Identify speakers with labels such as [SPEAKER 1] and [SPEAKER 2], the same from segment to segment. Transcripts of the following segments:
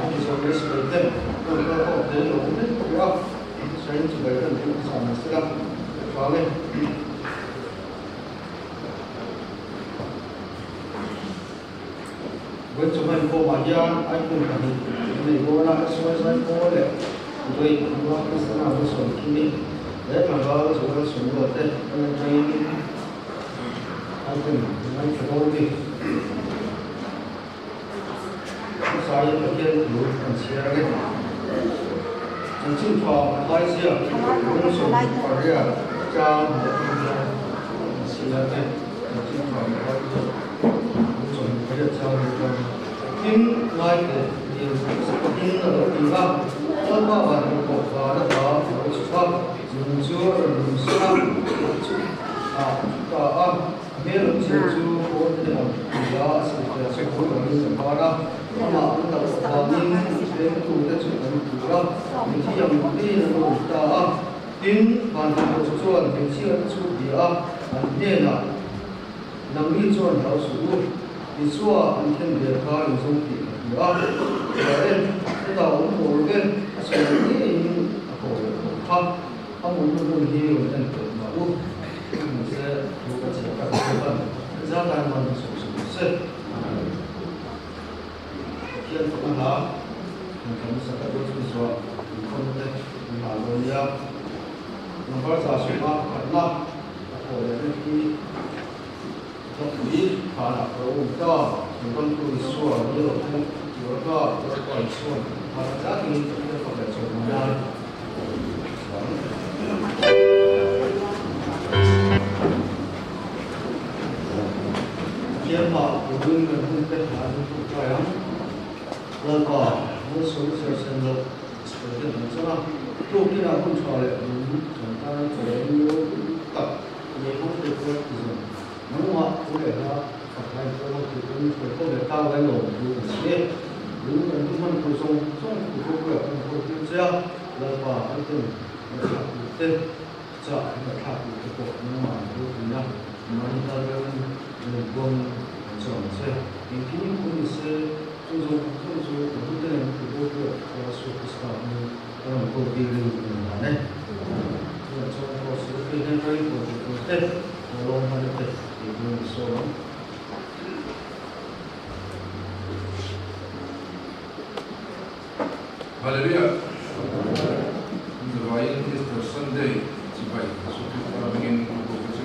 [SPEAKER 1] Heti zawng leh sipai ten an kal khawm hle lo awm vek bawk a, sain chibai kan buk zan a sela ka hram e. Vawi chawhma inkhawmah hian icon pahnih an nei dawn a, SY Zaipawl leh Vawi Khua Kristana Wilson Kimi leh tlangval Joel Samuel te an atangin icon an ngaithla dawn a ni. Hmasaiin Pathian thu kan chhiar ang e. Chanchin tha Mathai ziak 18 chang hmuh atang hian kan chhiar ang e. Chanchin tha Mathai ziak 18 chang hmuh atang hian. Tin, ngai teh, lian sapatin a lo ti a, Lalpa van hmuh pawh van ata a lo chhuk a, lung chu a rawn lum sawk a, a chu a thu ta a. A hmel awm chian chu pawn te ang tia a sawifiah chu bul angin a par a, amah an kalh avangin vengtu te chu an tur a, mithi ang tein an awm ta a. Tin, vanhnuhnawh chu chuan hmeichhia te chu bia a, an hnenah, Nangni chuan hlau suh u, Isua an khen ve kha in zawng tih ka hria a, hria e, hetah awm tawh lo ve, a sawi ngeiin a tawh leh tawh kha, a mutna hmun hi rawn en tawh mah u. Mahse, thu ka chhiar tak zawk a, zatan man ka sawi sawi se. Pathian fakna hla kan thlan nasa tak dawn chu zuah inkhawmna te kan hla dawn nia. Number 100 pakhatna a thawh lehna hi Tlakpui khanah ka lo awm ta, Engkamtu Isua ni lo thleng tur ka Lalpa Isua'n hmasa zatin Pathian fak leh chawlhmui nan Pathian hmah turin kan hun te hna an tuk ṭai ang. Lalpa, malsawmna chhiar sen loh sawi te an chang a, tukinah hun ṭha leh lung kan tan chawiin ropui tak nei hmang te chuan ti zawng. Nangmah thu leh hla fak lai pawh lo tih pawn hruai khawm leh tau lai lawm thu kan sawi e. Lung kan tum hman tur zawng zawng thu ropui ah kan hawi tir che a, Lalpa kan ten ngaihthlak tur te, chah ngaihthlak tur te pawh nangmah an ropui a, mahni tal reuhin min buangin kan chawm ang che. Engkim in kun ni se, chu zawng zawng chu ka hnute nen thu ropui ah Isua Krista hming ka rawn ko tirin ka rawn dan e. Tunah chuan Cross ropui hian ka ring tur tur te,
[SPEAKER 2] Hallelujah! Zavaiin Easter Sunday chibai Isua Krista hmingin ka ko ka chu.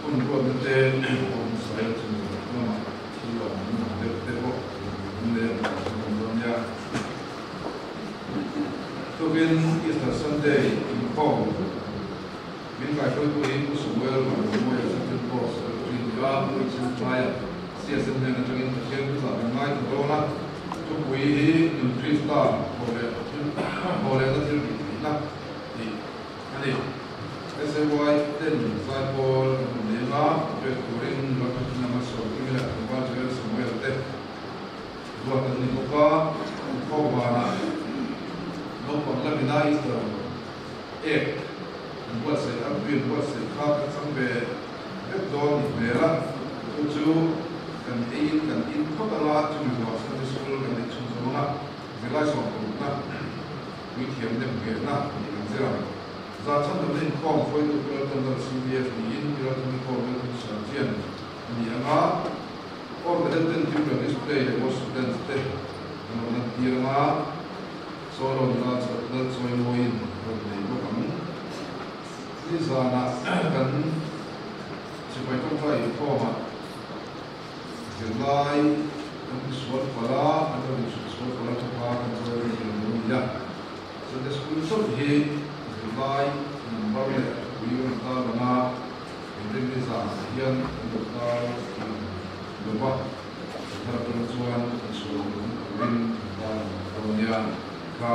[SPEAKER 2] Hun ruatna te pawh hmasa ila chu lamah thil a awm deuh te pawh an leh an awm dawn nia. Tukin Easter Sunday inkhawm min kaihruaitu hi Pu Samuel Vanlawmawia Central Post Secretary ni a, Pu Chhungthaia CSM hnen atangin Pathian thuchah kan ngaithla dawn a, thupui hi Nun Krista thawhleh thil thawhlehna thil tih theihna tih a ni. SAY ten zaipawl an rawn nei anga, pek turin nula khatin anga sawi kim ila tlangval Joel Samuel te Ruat an ni bawk a, inkhawm vanah naupang lamina Easter egg an buatsaih a, tui an buatsaih kha kan chang ve vek dawn ni hmel a, chu chu kan eiin kan in phawt anga chumi zawhah Sunday School kan neih chhun zawng anga zirlai sawmparukna puithiam nem nghehna tih kan zir ang. Zan chhandamna inkhawm hruaitu Pu Laltandal CBF niin Pi Lalthangikawm Lalthangsanchian a ni anga, Aw cadet ten tutor display leh worship dance te an rawn lan tir ang a, solo nula lal chawi mawiin a rawn nei bawk ang. Nizanah kan sipai tawngtai inkhawmah zirlai kan insual palh a, an rawn insual palh a thawk a, kan chawi reng reng lo a ni a. Sunday school chauh hi zirlai number leh thupui rawn tar lang a. Inrinni zan ah hian kan lo tar tih lo va, ka thar atang chuan insual lung turin kan tar ang dawn nia kha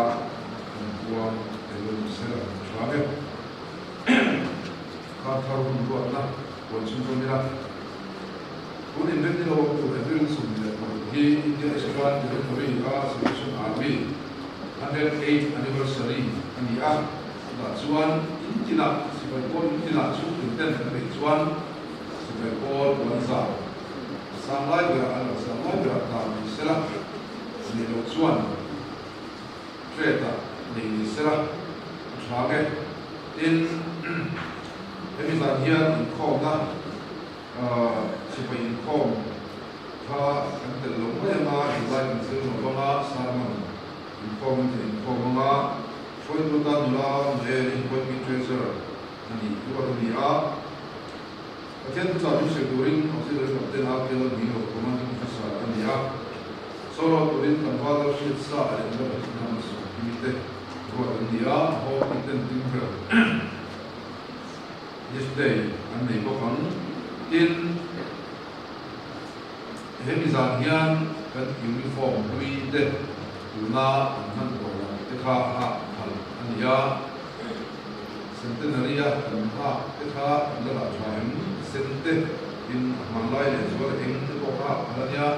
[SPEAKER 2] kan puang tel sel ang tha e. Kha thar hun ruatna puan chhung zawm ila, tun inrinni lo awm tur April 16 hi India Eastern Territory a Salvation Army 108 Anniversary a ni a. Chutah chuan in tinah sipai pawl in tinah chhungtin ten kan neih chuan sipai pawl. zan sang lai berah a lo sang lai berah dah ni sela, nih loh chuan trade-ah nei ni sela a tha ang e. Tin, hemi zan hian inkhawmna sipai inkhawm kha kan telh loh mai anga, July kan zir lo vang a, sermon inkhawm an thei inkhawm anga, hruaitu tan nula Noel in YP Treasurer a nih ruat a ni a. Pathian thuchah min hrilh turin Auxiliary Captain a bial hming lo Commanding Officer a ni a. Solo turin tlangval lal hriat sa a leh nula pathum hnam sawmhnih te ruat an ni a, Home Intent Timber Display an nei bawk ang. Tin, hemi zan hian kan uniform hlui te tuna an hman tawh loh te kha hak phal a ni a. Centenary-a kan hak te kha kan la dah tha em? Sen te, tin a hmanlai leh zual eng te pawh kha hak phal a nia.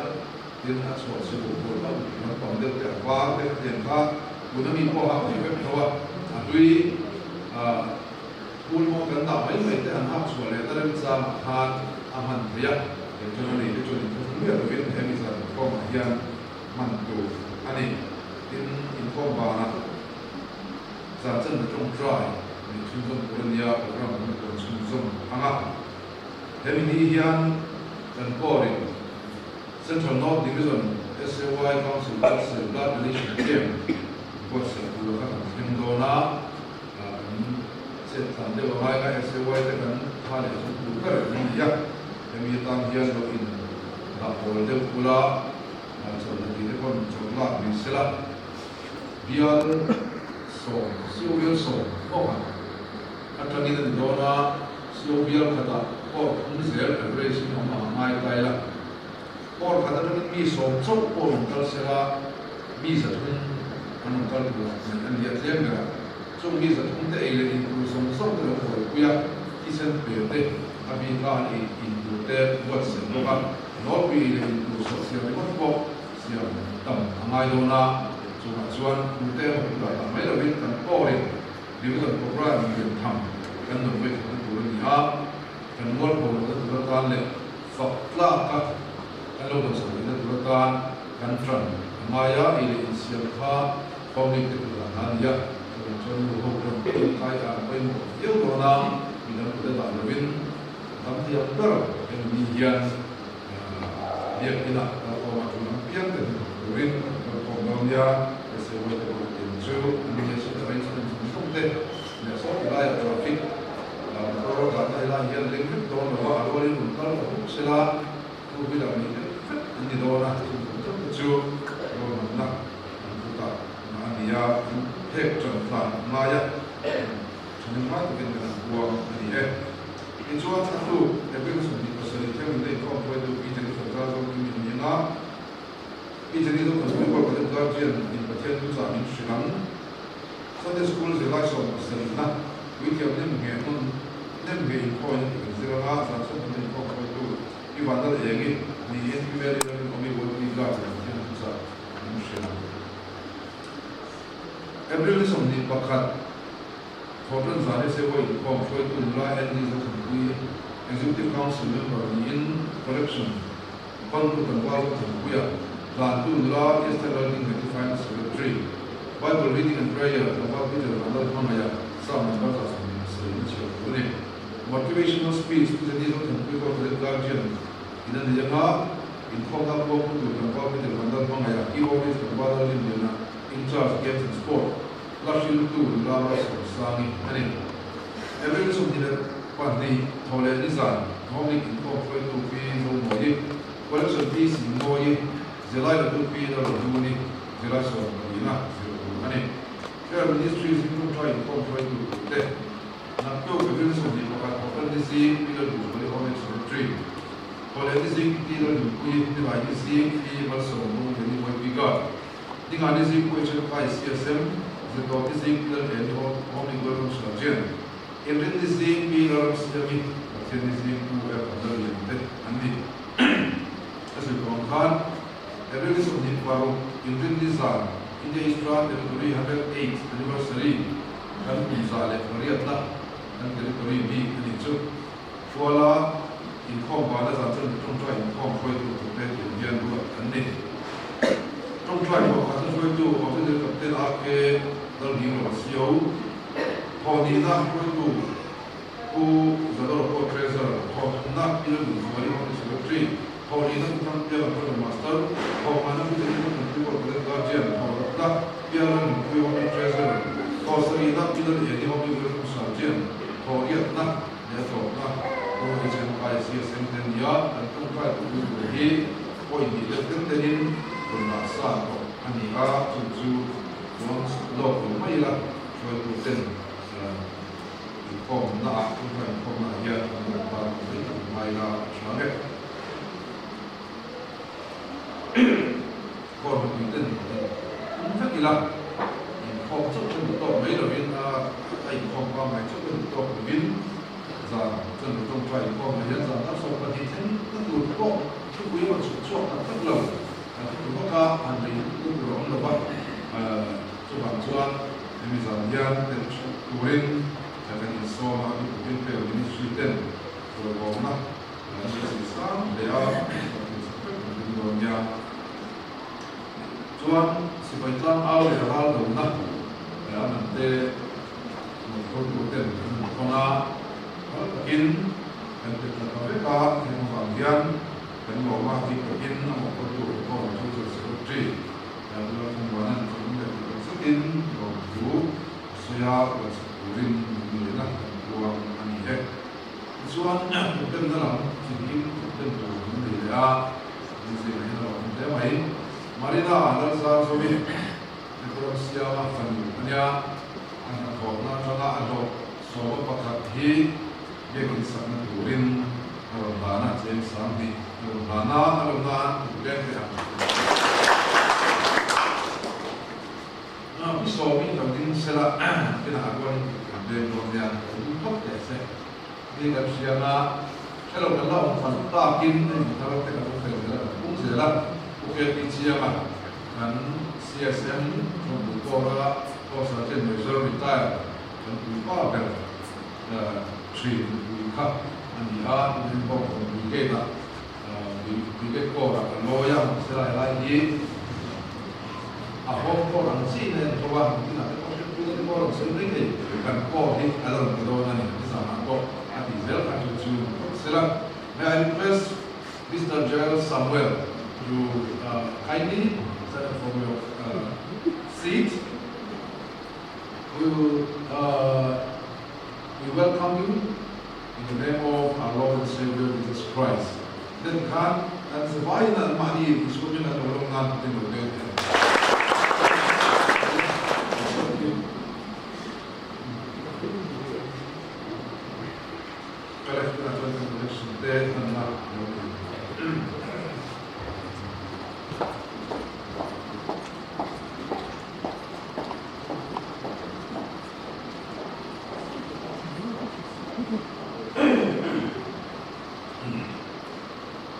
[SPEAKER 2] Tin a chhuah chhe bawk bawk a, lampang deuh te a var te khatiang kha tuna mi pawh hak thei vek tho a, a hlui phul maw kan dah mai mai te an hak chhuah leh na remchangah khan a hman thei a, engchuan a nei te chuan inthahrung miah lovin he mizan inkhawmah hian hman tur a ni. Tin, inkhawm banah zan chanve tawngtai neih chhunzawm tur a nia, program kan la tuan chhunzawm ang a, hemi ni hian kan pawrin Central North Division SAY Council buatsaih Blood Donation Camp buatsaih tur kha kan thleng dawn a, kan chet tlan deuh a ngai a, SAY te kan tha leh chu tur ber an ni a, hemi atan hian lo in dah hawl deuh ula, chawlhna tih te pawn chawlh lak ni sela, bial sawm, sio bial sawm bawk a atangin a ni dawn a, sio bial khatah court thum zel average in awm ang a ngai ta ila. Court khat atangin mi sawm chauh pawh rawn kal sela, mi zathum an rawn kal tur ngaih a ni a tlem berah. Chung mi zathum te ei leh in tur zawng zawng te lo buaipui a, thisen pe te, a bika an ei in tur te buatsaih bawk a, nawlpui ei leh in tur sawh siam ringawt pawh siam tam a ngai dawn a, chungah chuan tute emaw kutah dah mai lovin kan pawrin division program lian tham kan rawn vei thatna tur a ni a, kan mualpho lohna tur atan leh fak tlaka kan lo dawhsan theihna tur atan kan ṭan a ngai a, ei leh insiam kha public te kutah dah a ni a, chuvang chuan nu ho ṭan ṭangkai a pawimawh viau dawn a, midang kut a dah lovin a tam thei ang ber hemi ni hian Biakina kalkhawm a ṭul ang piang te hnathawk turin kan kalkhawm dawn nia, SAY te pawh tiang chu an nia seat arrangement zawng zawng te leh saw ti laiah traffic motor dahna helai hian leng vek dawn lo a, a rualin rawn kal ta bawk sela two wheeler nei vek vek an ni dawn a, chung zawng zawng te chu ruahmanna an kutah a ni a, an phek ṭan tlan ngai a. Thahnem ngai takin kan han puang a ni e. Tichuan, a tluk April 27 thiangin a inkhawm hruaitu Pi Jennifer Zarzawng chu min ni ang a. Pi Jenny zawng kan School Cadet Guardian in Pathian thuchah min hrilh ang. Sunday School zirlai 70-na puithiam nem nge hmun nem nge inkhawina tih kan zir ang a, zan 30 inkhawm hruaitu Pi Vanlal Engi niin Pi Mary Lalrinawmi Worldly Guardian Pathian thuchah min hrilh ang. April ni 21, Thawhtan zan hi Sewa inkhawm hruaitu nula Andy Zothanpuii, Executive Council member niin Collection bantu tlangval Zothanpuia, tlantu nula Esther Laldingheti Finance Secretary, Bible Reading and Prayer tlangval Peter Vanlalhmangaia Psalm number 127 a chhiar tur a ni. Motivational Speech Pu Jenny Zothanpuii Corporate Guardian in a nei anga inkhawmna puang pu tur tlangval Peter Vanlalhmangaia, Keyboardist tlangval Lalrinliana, In charge Games and Sport la hriltu nula Malsawmsangi a ni. April 22 thaw leh nizan Hawnglik inkhawm hruaitu Pi Zomawi, Collection Pi Singmawi, Zirlai latu Pi Lalrohluni, Zirlai 14-na zir tur a ni. Prayer Ministry zingtum tha inkhawm hruaitu turte Naktuk April 21 Hotel ni zing Pi Lalduhzuali Home Secretary, thaw leh ni zing Pi Lalnunpuii, Nilai ni zing Pi Malsawmlungliani YP Guard, Dingani zing pawh i chen kai si a sem, Zetawp i zing pi lal en i haw hawm i kual ram hrial chian. Inrin ni zing pi lal ram siam i Pathian ni zing pu er kan lal lian te an ni. Ka sawi tawh ang khan April ni 26 Inrin ni zan India Eastern Territory 108th Anniversary kan kum za leh pariatna kan territory bik a nih chu. Hruala. Inkhawm bana zan chuan mi tawngtai inkhawm hruaitu thawkte tur hian ruat an ni. Tawngtai thawhkhatna hruaitu Auxiliary Captain RK Lalhing Rawsio, Thawhnihna hruaitu Pu Zadawra Pawh Treasurer, Thawhthumna Pi Lalnunzuali Office Secretary, Thawhlihna Pu Thangpianga Program Master, Thawhhmana Pu Jennifer Thantui Corporate Guardian, Thawhratna Pi Lalnunpuii Office Treasurer, Thawhsarihna Pi Laleni Office Welcome Sergeant, Thawhriatna leh a tlawmna Pu HMI CSM te nia kan tawngtai pui tur hi point hnih deuh ten tenin rawn dah sa tawh a ni a, chu chu chuan lawk lo mai ila hruaitu ten inkhawmna ah tawngtai inkhawmna ah hian an rawn tan mai tak ngai la a tha vek. Khawm mipui ten tum vek ila inkhawm chauh chu duh tawk mai lovin a inkhawm pangngai chauh chu duh tawk lovin zan chuan lo tawngtai inkhawm ah hian zan dar 12 thleng na tur pawh thupui a rawn chhuk chhuak tak tak lo a thu tur vak a han lei lutuk tur a awm lo va chuvang chuan hemi zan hian tel chhuak turin kan insawm a mipui ten ministry ten rualbawmna An beisei sang hle a, kan tihsak vek kan ring dawn nia. Chuan sipai tlang au leh ral dona leh a man te mawhphurtu ten an hmu thawn a, phal takin kan pe tla ta vek a, heng avang hian kan lawm a, bik takin a mawhphurtu Home Culture Secretary Lalthangvanan thinlung leh tih tak zetin lawmthu a sawi a, ruatsak turin nungliana kan puang a ni e. Tichuan, thawktemna lam thinkim thawktem tur kan nei leh a, min zirna hian a lo awm hle mai. Marina Lalzar Zovi Decorum siama fanu a nia, a hnathawhna atanga a hlawh sawma pakhat hi biakin sakna turin a rawn hlan a, cheng 2000 a rawn hlan a, a rawn nan thawkleng teh ang. Pi Sawmi lo ding sela kinah a rualin tih kan veng dawn nia, lo ding phawt teh se. Ni kan hria nga, hrelo kan la awm fan takin a inthar te kan awm fel zel a, kan pung zel a. Pu KP Chianga kan CSM thawmhnaw pawra Corps Sergeant Major retire kan puipa ber thin pui kha a ni a, Indian Corps Brigade-ah Brigade Corps-ah a lawi a, mahse lai lai hi a home corps ang chiin a en tho a, inah te pawh hriatpuina te pawh a rawn sawi mai thei, kan corps hi a la rawn ti dawn a ni, nizanah pawh a tih zel kha chu chu phawt sela. May I request Mister Joel Samuel to kindly stand up from your seat. We will we welcome you in the name of our Lord and Savior Jesus Christ. Then khan kan zavaiin an mahni insumin an lo lawm nan tin lo deuh thei. Ka left ah chuan kan collection te hmanna lo ni.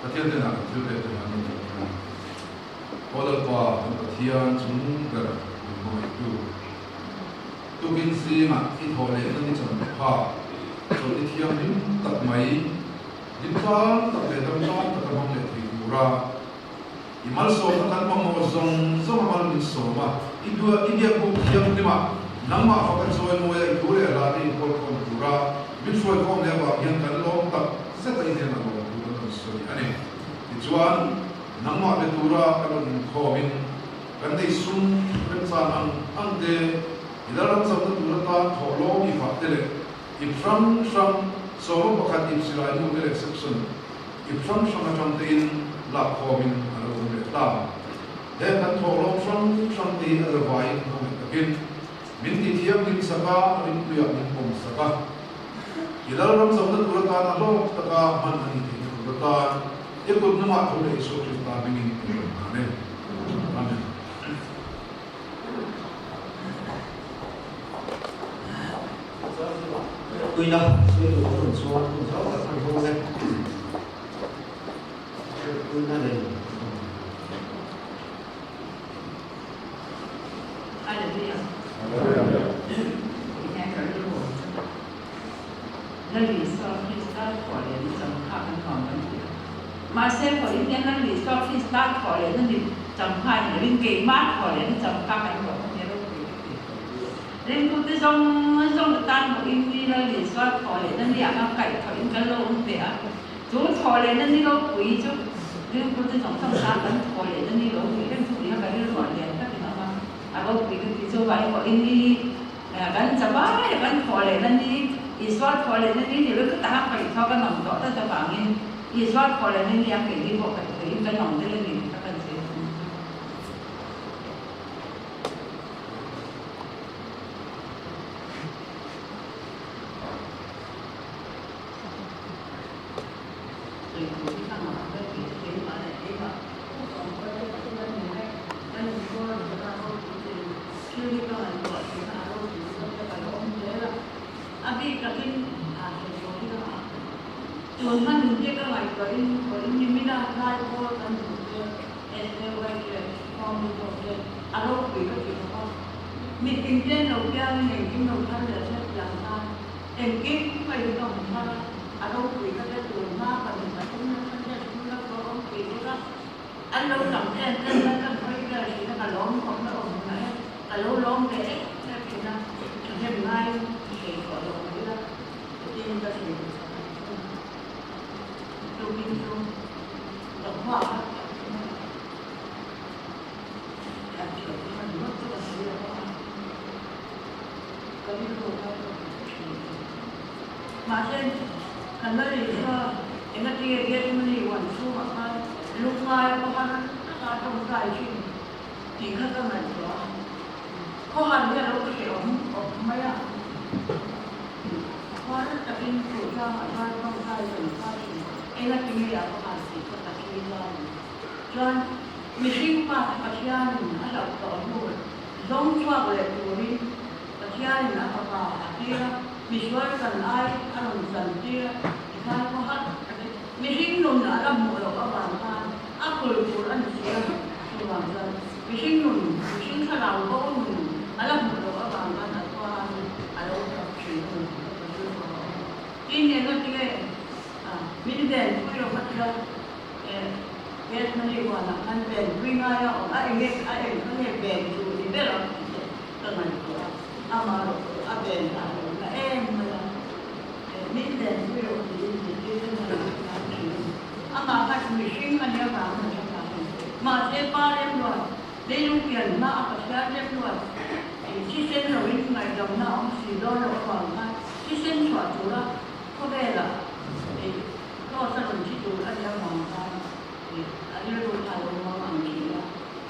[SPEAKER 2] Pathian hnenah kan thil pek te han in tih hian Aw Lalpa kan Pathian chung ber min hmangaihtu tukin zingah i thawh lehna ni chan phak chawlh i thianghlim tak mai hlim tlang tak leh dam tlang taka hmang leh thei tura i malsawmna kan mamawh zawng zawng a mal min sawm a, i i biakbuk thianghlimah nangmah faka chawimawi a i thu leh hla te inkawl khawm tura min hruaikhawm leh avang hian kan lawm tak zet a i hnenah lawm thu kan rawn sawi a ni. Tichuan, nangmah be tura kan rawn inkhawmin kan nei sum remchan ang ang te, i lalram chauhna tur atan thawh lawm i vah te leh ip hrang hrang sawma pakhat ip silai nu te leh section Ip hrang hrang atang tein lak khawmin a lo awm leh ta. He kan thawhlawm hrang hrang te hi a zavaiin hmangaih takin min ti thianghlim sak a, rinpuiah min pawm sak a. I Lalram chauhna tur atana hlawk taka hman a nih theihna tur atan i kut hnungah thu leh Isua Krista hmingin kan rawn hlan e. Amen.
[SPEAKER 1] Tuina sawi tur ka rawn chuan hun zau tak kan hawng e. Tuina nen.
[SPEAKER 3] Hallelujah. Lal Isua Krista thuah leh ni changkha kan nuam Mahse pawhin hian Lal Isua Krista thawh lehna ni champhai ni lovin keimah thawh lehna champha kan ruah kha nia ropui ka ti. Ringtute zawng zawng te tan pawhin ni Lal Isua thawh lehna ni ah khan kaih thawhin kan lo awm ve a. Chu thawh lehna ni ropui chu ringtute zawng zawng tan kan thawh lehna ni lo ni reng chu tih kha ka rilruah lian takin a awm a, a ropui ka ti. Chuvangin pawhin ni Kan chabai a kan thawh lehna ni, Isua thawh lehna ni ni lo ka taha kaih tho kan awm tawh tlat avangin Isua thawh lehna ni a keini pawh kaih theihin kan awm tel a ni tih kha kan sawi thung a. Sawi tur hi ka ngah ber tih chu keimah leh keimah awm pawh te ka hre ni vek. Kan inchhuar ru ta ropui chu thil hi ka ngaihtuah thin a, a ropui chu ka lo awm zel a. A bik takin a sawi tur hi ka ngah ber. Tun hma nun te ka ngaihtuahin pawhin nimina tlai pawl kan hmuh te SAY Church Form Report te a ropui ka ti bawk a. Mitin ten lo piangin engkim lo thar leh hret lang khan Engkim mai hi ka hmu thar a, a ropui ka hre tur hma ka ni pathum na Sunday school a ka awm thei bawk a, an lo tam em em a, ka hawi vel thin a, ka lawm khawp na awm hmunah hian ka lo lawm ve em em thin a, thahnem ngaiin thei tawh lo mai ila chutin ka thei duh tak ang chu tukin chu ka hmuah kha ka tum a, kan thiam chu ka ni ngawt chu ka sawi lo a. Ka rilru kha ka hmu thin a ni. Mahse, kan la ri kha engatinge Gethsemane huan chhungah khan lungngai khawhar taka tawngtai thin tih kha ka ngaihtuah a. Khawhar hi a lo hrehawm awp mai a. Khawhar takin Thuhtlangah chuan tawngtai kan kha thin. Engatinge a khawhar tih kha ka thil ta a ni. Chuan mihring pa te Pathianin a hlauh tawh hnu Zawng chhuak leh turin Pathianin a fapa a tir a, misual kan ai a rawn chan tir a, tikhan khaw hat takin mihring nun a la hmuh loh avang khan a kul tur a ni si a, chuvang chuan mihring nun, mihring thlarau bo nun a la hmuh loh avang khan a khuanin a lo tap thin a ni tih ka hrilh tawh a. Tin, engatinge min venpui lo kha tia Gethsemane huanah khan venpui ngai a awm a, enge a eng kha nge ven tur ni ber ang tih te ka ngaihtuah a, amah erawh chu a ven dan lo na em mai a, min venpui lo tiin zirtir te hmanah khan a hrilh a ni. Amah kha chu mihring a nia vangin a tha ta a ni. Mahse pa remruat, leilung pian hma a Pathian remruat thisen loin ngaihdamna a awm si dawn loh avang khan thisen chhuah tura khawvelah Kraws a rawn thi tur a nia vang khan a rilru kha a lo mang ang thin a,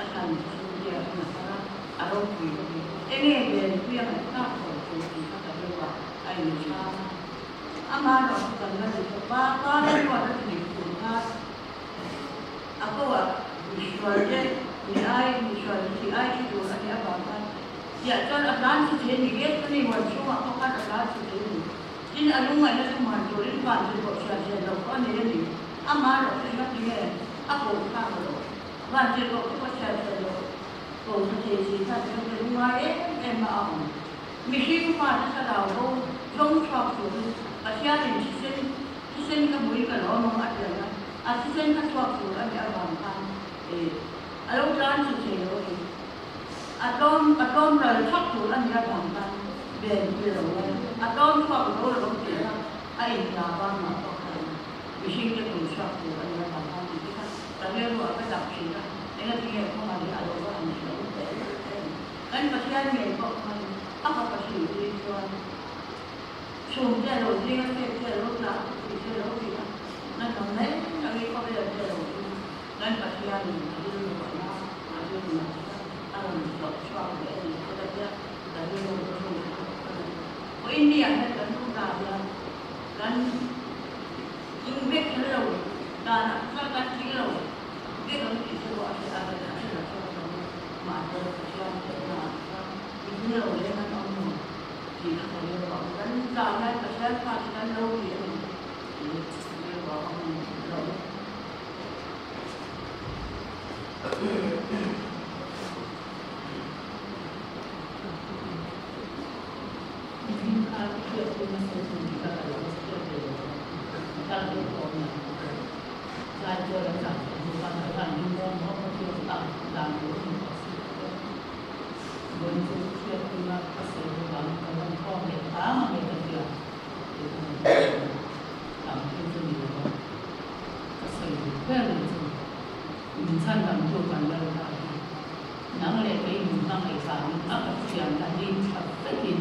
[SPEAKER 3] a thlan chu tia a na thar a, a ropui ka ti. Enge Venpuia ngaihthlak tawh tur tih kha ka rilru ah a inchhang a. Amah erawh chu kan la ni tawp a, pa rilruat a ti tur kha a ko ah misual te mi ai misual te thih ai thi tur a nih avang khan tiah chuan a tlan chu thei a ni, gate chu ni huan chhungah pawh khan a tlan chu thei a ni. Tin, a lungngaihna chu hman turin van chu pawh chhiar chhiar loh pawh a nei a ni. Amah erawh chu enga tinge a ko thlak loh? Van chu pawh chu pawh chhiar chhiar loh ko tha thei si khan chuan ka lungngai em em a a awm. Mihring fate thlarau bo zawng chhuak turin Pathianin thisen thisen ka hmui ka lawm ang a tiang a, a thisen kha chhuak tur a nih avang khan a lo tlan chu thei lo a ni. A tlawm a tlawm ral thak tur a nia vang khan ven pui lo a, a tlawm chhuak zo lo tih kha a inhla vang mah pawh kha a ni. Mihring te kum chhuak tur a nia vang khan tih te kha ka rilruah ka dak thin a, engatinge khawngah hi a lo va han hre awm teh reuh em. Kan Pathian ngei pawh khan a fapa hrilh tir chuan chhum te a lo zing a, chet te a lo tla a, tih te a lo ti a, nahnam mai mai khawvel te a lo zing a. Kan Pathianin a rilru a na, a rilru na kha a rawn hlawh chhuak leh a ni phawt a tia, ka rilru ka hrui kha ka ni. Vawiin ni ah hian kan rum ta hian kan tling vek kher lo, danah kha kan tling lo vek ang tih chu a hre a a hre lo chhuak lo a, mahse Pathian theihna ah chuan i tling lo reng an awm lo tih kha ka rilru a awm. Kan ta hian Pathian fa chu kan lo ti a ni tih rilru a awm lo. lai tual an zah theih hnu khan ka tan ding dawn maw ka thil chu tak dan tur a ni tawh si lo e. Vawiin chu hriat tuna ka sawi ho vangin ka rawn thawm leh hram ang e ka tia tih ka rawn thawm a, tam thil chu ni lo a, ka sawi duh ber ni chu min chhan dam tu kan lal ta hi nang leh kei min hmangaih vangin a Pathianna hi tha vekin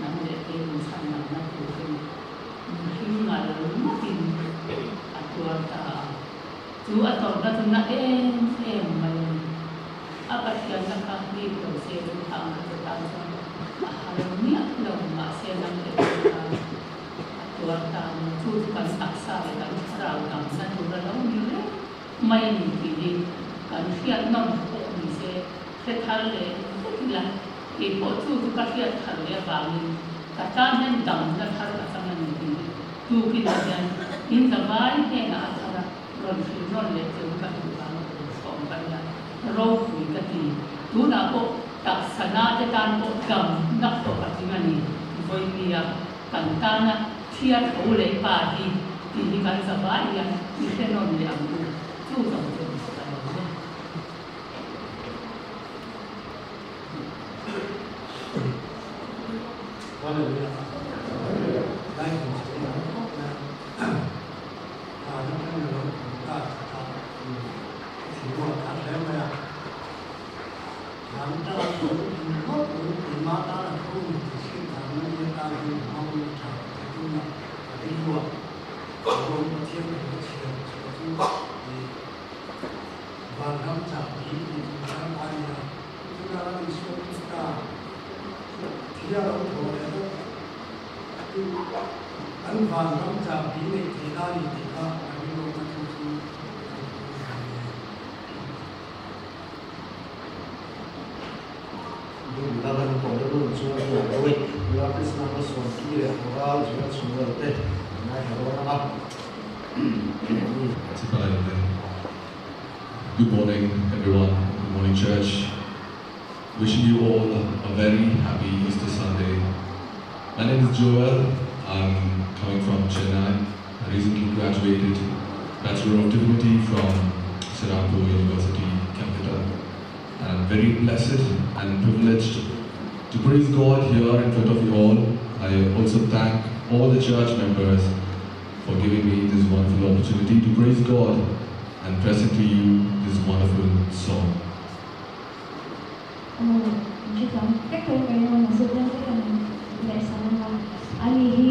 [SPEAKER 3] Nang leh kei min chhan lamna turin mihring ngal ngawtin a tuar ta a. Chu a tawrhna chu na em em mai a ni. A Pathianna kha hlip lo se chu thang kha chu tan chuan a har miah lo, mahse nang leh kei tan a tuar ta a ni. Chu chu kan taksa leh kan thlarau damna tur a lo ni reng mai a ni tih hi kan hriat nawm pawh ni se hre thar leh vek ila. Kei pawh chu chu ka hriat thar leh avangin ka tan hian damna thar ka chang a ni tih hi tukinah hian in zavai hnenah a thar a rawn hrilh rawn leh cheu ka duh vang a rawn chhawm ka nia, ropui ka ti. Tunah pawh taksa na te tan pawh damna khawp a tling a ni. Vawinia kan tana thia tho leh pa hi tih hi kan zavai hian i hre nawn leh ang u, chu zawng chu ka lo ni.
[SPEAKER 1] Chutah Isua Krista thia lo thaw leh bawk chu an vanram chahbi neih theih na a ni tih kha a rilru chu chu a ni a ni.
[SPEAKER 2] Good morning, everyone. Good morning, church. Wishing you all a very happy Easter Sunday. My name is Joel. I'm coming from Chennai. I recently graduated Bachelor of Divinity from Serampore University, Calcutta. And I'm very blessed and privileged to praise God here in front of you all. I also thank all the church members for giving me this wonderful opportunity to praise God and present to you this wonderful song.
[SPEAKER 4] Ani hi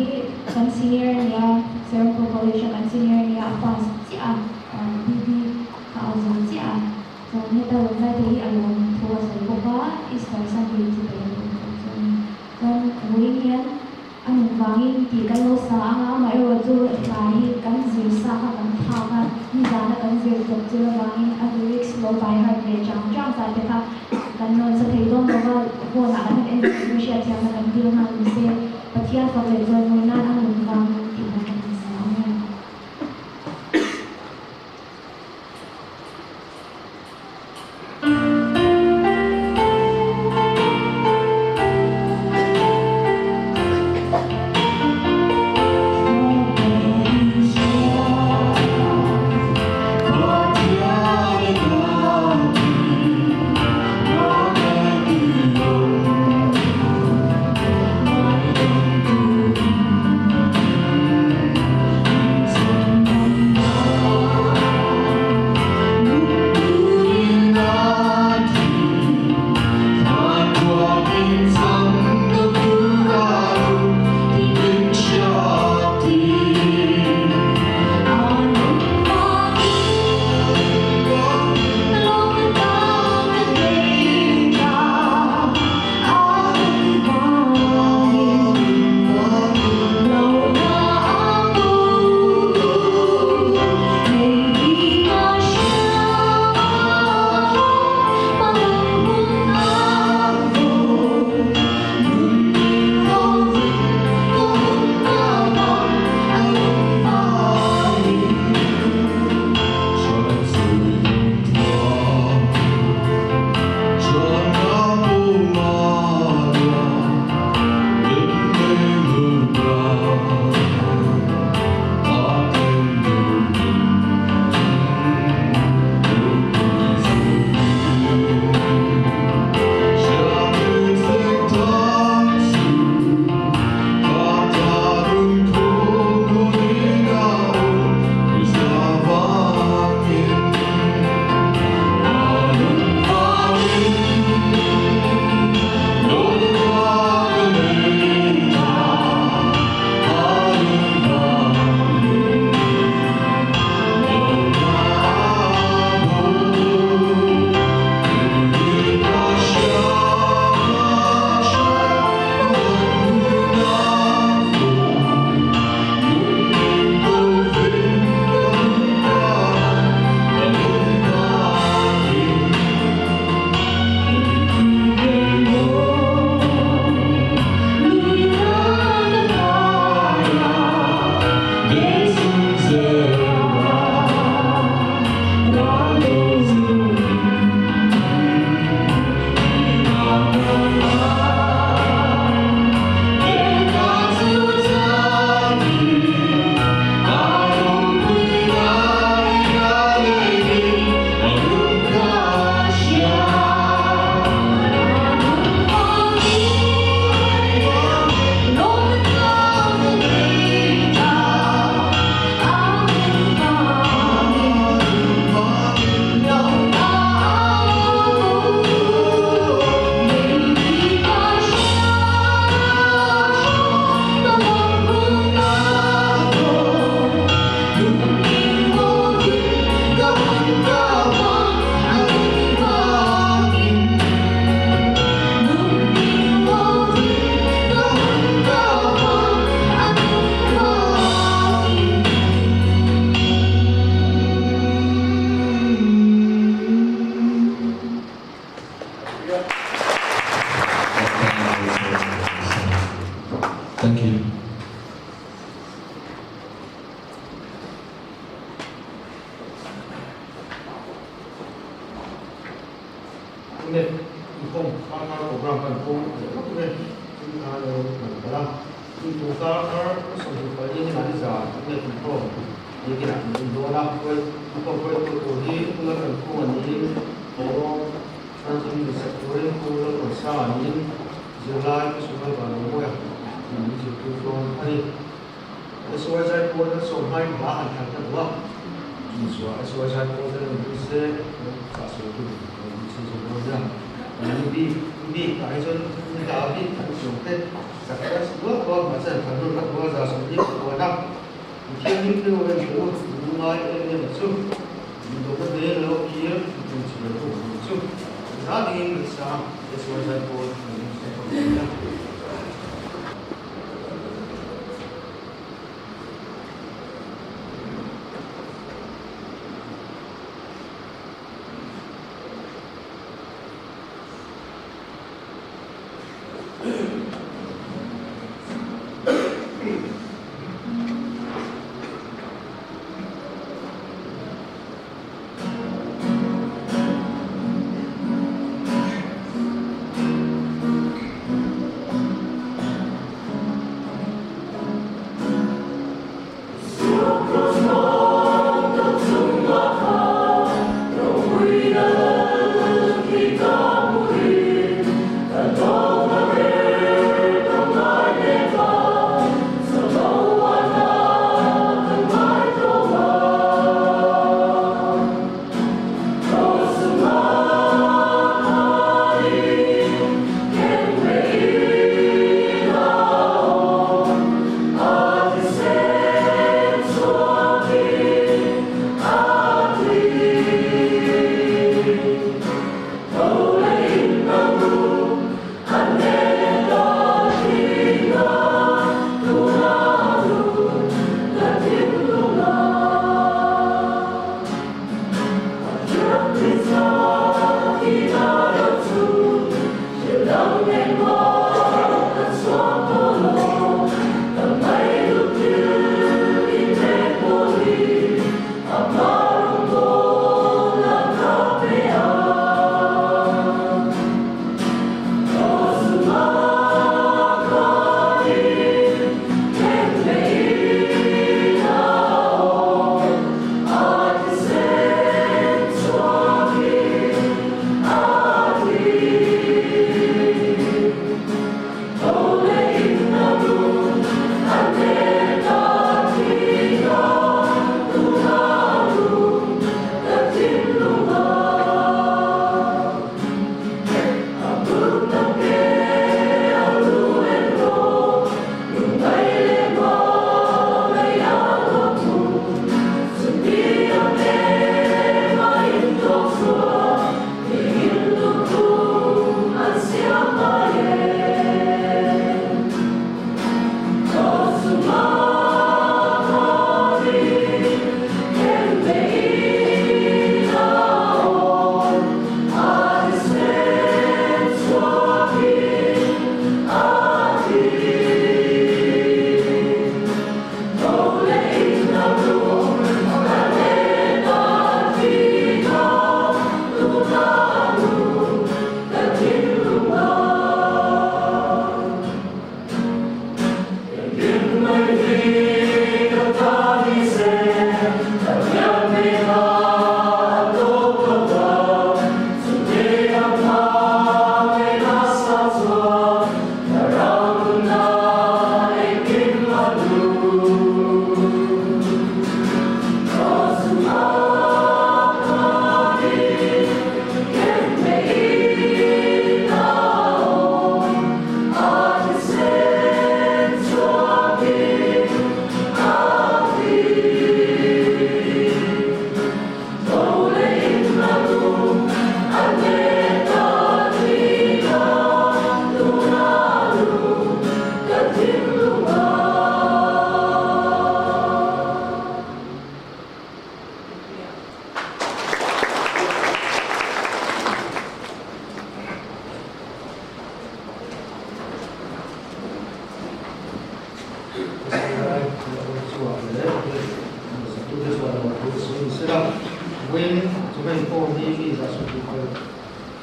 [SPEAKER 4] kan senior a nia, Serampore College a kan senior a nia, a pass chiah a, BB kha a zo chiah a, chuan heta rawn zai te hi a lawm thu a sawi bawk a, Easter Sunday chu ka lo awm tawh chu a ni. Chuan vawiin hian A nun vangin tih kan lo sa ang a, amaherawhchu hla hi kan zir sa kha kan thlak a, nizana kan zir chawp chil avangin a lyrics lo by heart leh chang chang zat te kha kan rawn sa thei dawn lo va, phone ah kan han en zet chu hriatthiamna kan dil nghal ni se, Pathian fak leh chawimawi nan a nun vangin tih hla kan han sa ang e.
[SPEAKER 1] MF inkhawm karkar program kan hmang leh phawt tur e. Tin khan lo hman palh a. Tin tum karkar 24 ni a ni zan MF inkhawm biakinah kan en dawn a. Inkhawm hruaitu tur hi Pu Laltankhuma niin Hawrawng Church in sak turin Pu Lalruaisanga niin zirlai Pu Sumal Vanlawmawia min zirtir dawn a ni. SY Zaipawl an sawm hmain hla han thlan ta duh a, Isua SY Zaipawl te rawn lut se, chah sawi tu rawn lut chhun zawk dawn nia. Ni bik bik ah hi chuan ni hla bik an chuang te sak te a duak duak mahse an thlan nawn ka duh a, 140 a. Mi thianghlim te u en teh u, mi lungngai em em a chu, mi dawhna te lo kir mi tum chhe lo tu chu, za dingin kan sa SY Zaipawl rawn lut chhun zawk dawn nia.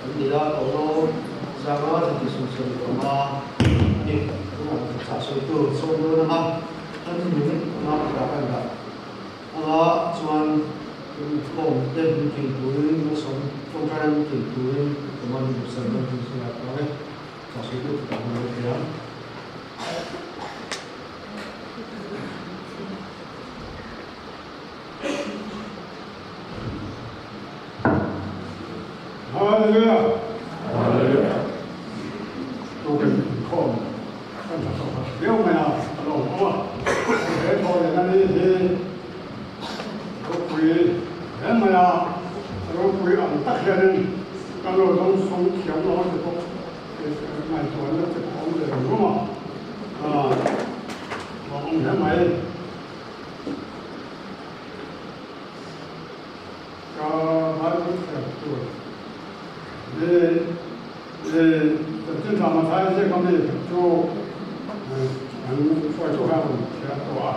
[SPEAKER 1] An ni a, Paulo zanga zati 75 a ni. Tunah chah sawitu sawm dawn anga kan nung anga pakhat kan dah anga chuan inkhawm te meeting turin malsawm tawngtaina meeting turin Roman Duhsan dawn chu sawi a tawng e. Chah sawitu pakhat kan lo thei ang.
[SPEAKER 5] Hallelujah! Hallelujah! Tukin inkhawm kan tha chho khat viau mai a, a lo awm a. He thaw leh ani hi ropui hle mai a, ropui ang tak hianin kan lo dawng sawng thiam lo a ti bawk. Ngaihtuahna te pawh awm ve rum a, a awm hle mai. Ka Bible thiam tur hi i chanchin tha hmasa i ziak ami chu an hruaitu kha rawn chhiar tawh a,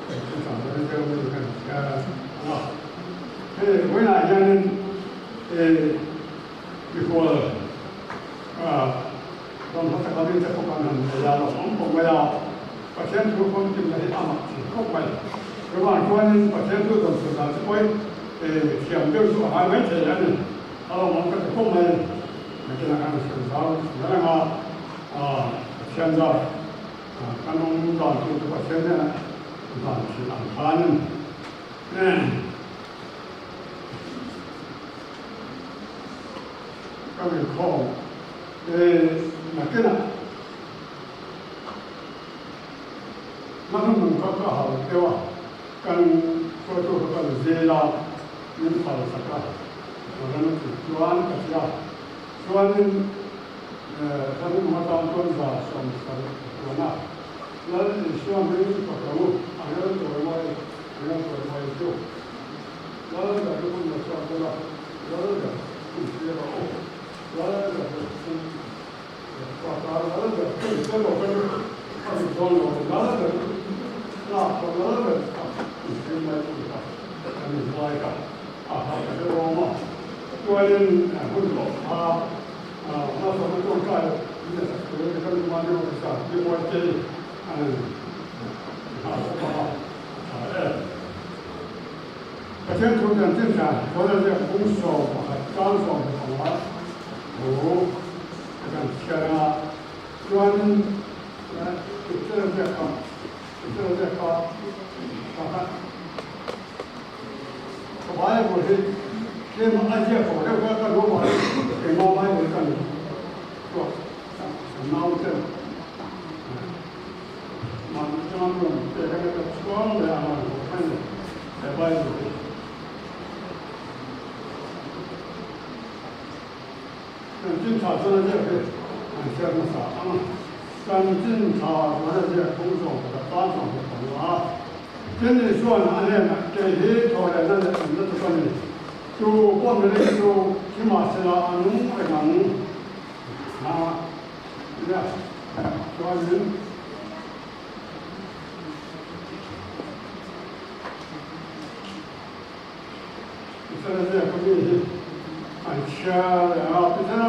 [SPEAKER 5] chanchin tha hmasa i ziak ami kan chhiar ang a. Hei vawiinah hianin i mikhual ram hmasa kha mi te pawh kan han nei a, lo awm khawp mai a. Pathian thu famkimna hi a mak thin khawp mai. Chuvang chuanin Pathian thu dawn chhun dan chu pawi thiam deuh chu a ngai mai thei a ni. A lawmawm ka ti khawp mai. Nakinah kan hriat zau zel anga Pathian zar kan awm dan tur chu Pathian hnenah dan thin ang khanin ka inkhawm nakinah Hmanung nung kha ka hau deuh a, kan hruaitu kha kan zel a, min phal sak a, ram a tih chuan ka ti a, chuanin hmanung atan chuan 170 ka tuan a, Lal Isua hming chu ka ko, a rel tawi mai, a rel tawi mai chu Lal ber chu hun la chhuak dawn a, Lal ber hun hria rawh u, Lal ber chu Pathian thu chanchin tha 1 15 thu a kan chhiar a, chuanin picture a ziak kha, picture a ziak kha tha kha ka Bible hi tlem a ziak ho deuh kha ka duh vangin keimah Bible ka ni chhuak ka nau ten mahni atanga min rawn pek a ka chhuang leh a han haw mai ni he Bible hi. Chanchin tha chuan a ziak hi an hriat hmasa ang a, chanchin tha chuan a ziak phung 11:15 a. Tin Isua'n a hnenah, Kei hi thawhlehna leh nunna chu ka ni, chu pawh miring chu thi mahsela a nung reng ang a nia. Chuanin. Pichana ziak a mi hi an chhiar leh a, Pichana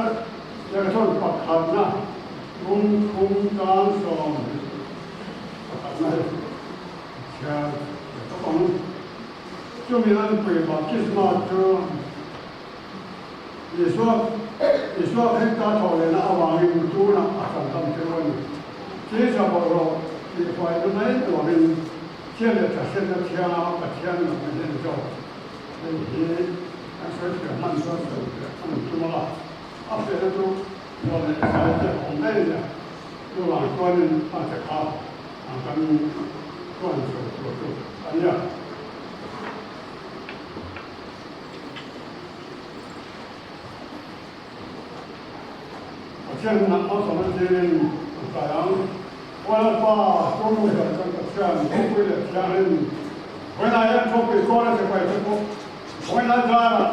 [SPEAKER 5] ziak chuan pakhatna 3:21 hi a chhiar leh tawp ang. Chumi an pui baptisma chu Isua Isua Krista thawh lehna avangin tunah a chan tam theuh a ni. Thisa bawlhhlawh tihfaina mai tuarin Chhia leh tha hriatna thianga Pathian lamna hian zawk hei hi kan sawi fiah hman chuan sawi fiah a ni tum a, a fiahna chu ruah leh sai te a awm daih a nia. Chuvang chuanin a che kha kan chuan sawi tur chu a nia. Pathian hunah hmasawna zirin an kai ang. Aw Lalpa, Chawlnu hian kan Pathian ropui leh thianghlim vawiinah hian thawkpui kawl a sipai te pawh vawiinah zarah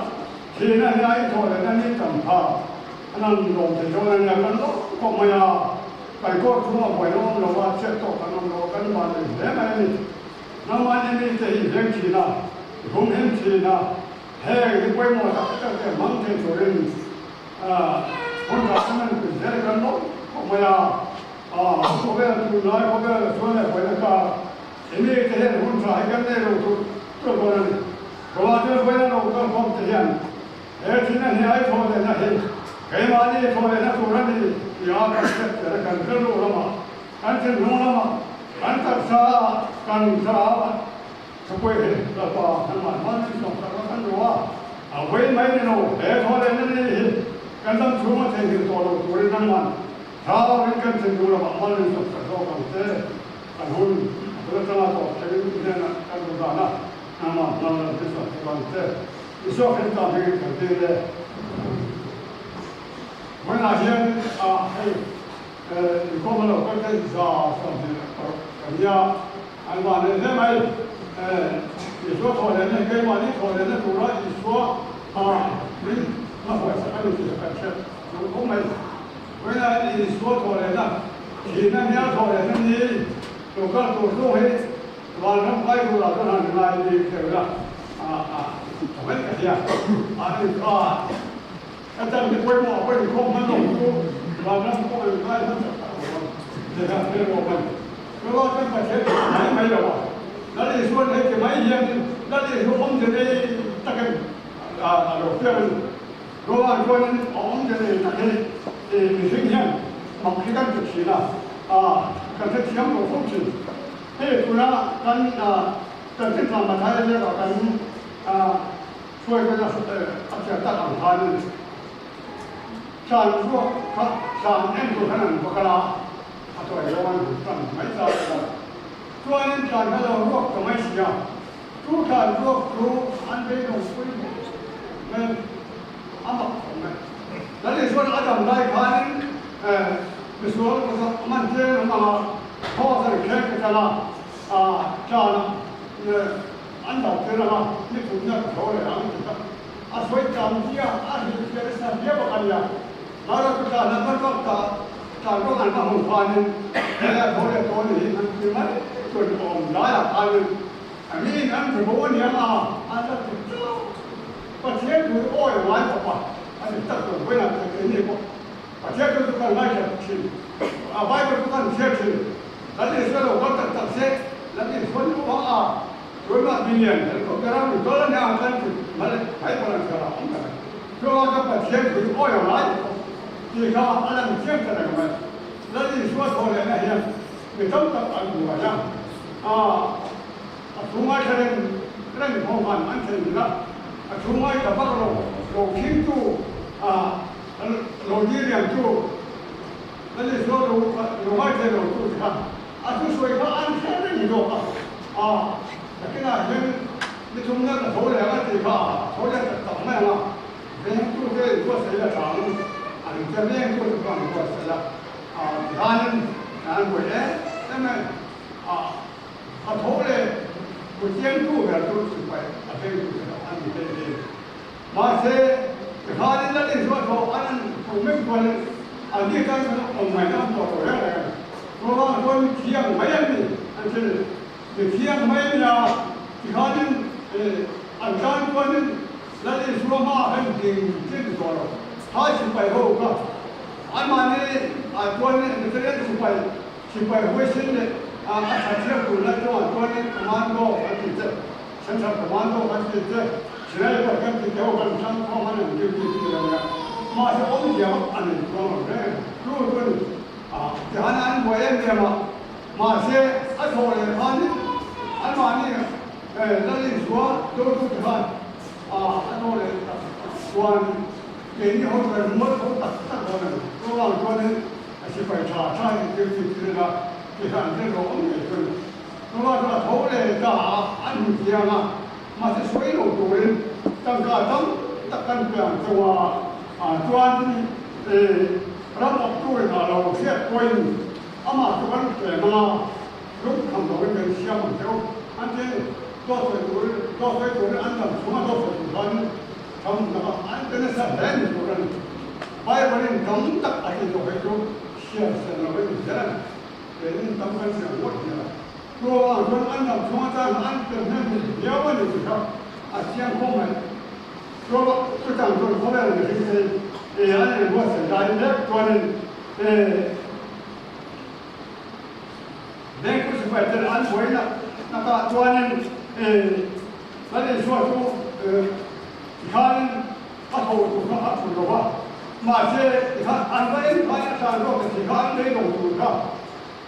[SPEAKER 5] thihna hi a inthawh lehna ni tam tha an han lawm thei dawn a nia. Kan lawm khawp mai a, kan court chhungah buaina awm lo a, chhiat tawk kan awm lo a, kan van nei hle mai a ni. Nangmahni mite hi veng thin a, i humhim thin a, heng hi pawimawh tak tak te hmang thei turin. Hun tha chu nan pui zel kan lawm khawp mai a, khawvel tunlai khawvel chuan leh vawiin kar emi te hian hun tha hi kan nei lo tur tur dawn a ni. Ruah chuan vawiin a lo kal khawm te hian he thil a hniai thaw lehna hi keimahni thaw lehna tur a ni tih a kan hriat tel a kan rilru ramah kan thinlung ramah kan taksa ah kan thla ah Thupui hi Lalpa hmanhmah hman in sawm tak kan duh a, a vawi mai ni lo, he thaw leh na ni hi kan dam chhung a theihnghilh tawh lo turin nangman thau in kan thin duh lovah hman in sawm sak zawk ang che. Kan hun a bul atanga tawp thlengin i hnenah kan duh dan a, nangmah hman lam hi sawm sak ang che. Isua Krista hmingin kan dil e. Vawiinah hian hei inkhawm a lo kal te 126 kan nia. An vah leh hle mai. Isua thawh lehna hi keimahni thawh lehna tura Isua ha min hmahuaisak a ni tih kan hriat duh khawp mai. Vawiinah Isua thawh lehna, thihna hnial thawh lehna ni lo kal tur chu hi vanram kai turah chuan han ngai bik deuh ila a tha mai ka hria. A ni kha ka chan hi pawimawh a pawimawh khawp hman lo chu vanram pawh in kai hman tak tak lo ang tih kha hre rawh mai. Chuvang chuan Pathian chu a mai mai lo a, Lal Isua'n heti mai hian Lal Isua awmze nei takin a lo fiam a ni. Chuvang chuanin a awmze nei tak hi mihring hian mak hi kan ti thin a, kan hrethiam lo fo thin. Hei tuna kan chanchin tha Mathaia ziakah kan hruaitena a chhiar tak ang khanin tlan ruak kha tlan en tur khan an va kal a. A tuai lo an han tan mai ta a, chuanin tlan kha lo ruak ta mai si a, chu tlan ruak chu an beidawng pui hle mai a mak khawp mai. Lal Isua'n a dam lai khanin misual kawt man tlem an ang a, khaw zan kher ka tan a, tlan an lo tir ang a, ni thumna ka tho leh ang ti kha a sawi tam zia a hrilhfiah nasa hle bawk a nia. Mara chu tlan an va ruak ta, tlan ruak an va hmuh khanin helai tho leh tawh ni hi an ti mai chuan awm laiah khanin a miin an hmu bo aniang a, an la ti chauh. Pathian thu hi awi ngai khawp a, a ti tak tur vawiinah chuan keini pawh Pathian thu chu kan ngaithla thin, a Bible chu kan chhiar thin, Lal Isua lo kal tak tak se, Lal Isua ni pawh a tunah milian helicopter a rawn kal ania kan ti mai pawh an chhiar a awm tak a ni. Chuvang chuan Pathian thu hi awi a ngai tawh tih kha a lang chiang ta reng mai. Lal Isua thaw lehna hian mi tam tak an hmu a, a thu ngaithla reng reng ho khan an thei hmel a, a thu ngaithla vak lo lo khingtu, lo diriamtu, Lal Isua lo lo ngaithei lo tu te kha a thusawi kha an hre reng zawk a, nakinah hian Ni thum na ka tho leh ang a tih kha a tho leh tak tak mai ang a, vengtute in buatsaih a tha ang, an che vengtute pawh an buatsaih a, tihianin an buai em em mai a, a tho leh hmuchiangtu ber chu sipai a vengtute kha an ni thei thin. Mahse, tihianin Lal Isua tho an an hmuh meuh chuanin an ni tan chuan awm ngaihna an tuah tawh reng reng a ni. Chuvang chuan mithiang mai an ni an ti a ni. Mithiang mai a nia, tikhanin an tan chuanin Lal Isua hmaah khan ding chin tawh lo. Thai sipai ho kha anmahni ah chuanin Italian sipai, sipai huaisin leh a tha chhiar tur lai chungah chuanin commando kan ti che, Central Commando kan ti che, Sniper kan ti te ho khan hrang khawm an an duty tir a nia. Mahse awmzia vak a nei chuang lo reng. Chu chuan tihan an buai em em a. Mahse, a thawh leh khanin anmahni Lal Isua dotute khan a thawh leh tak chuan keini ho chuan mual tho tak tak dawn a ni. Chuvang chuanin a sipai tha tha hi duty tir ila ti kha an hre rawh awm ngei chu a ni. Chuvang chuan a tho leh ta a, an hmu chiang a, mahse sawi lo turin tangka tam tak kan pe ang chauh a, chuan ram awptu in a lo hriat pawhin Amah chu kan tlem anga lungkham loin kan siam ang cheu. An ti a ni. Dawt sawi turin, dawt sawi turin an dam chhunga dawt sawi tur khanin tham taka an pe nasa hle ni tur a ni. Bible-in tam tak a tih tawh hi chu siam sen loin ni zel a ni. Keinin tam kan siam ngawt hial a. Chuvang chuan an dam chhunga tan an pe hnem viau a ni tih kha a chiang khawp mai. Chuvang chutang chuan khawvel mihring te hi. An inbuatsaih lai mek chuanin Vengtu sipai ten an buai nak nakah chuanin Lal Isua chu tikhanin a tho tur kha a phur lo va, mahse tikhan an va en khain a tan zawk ta si kha an lei lo tur kha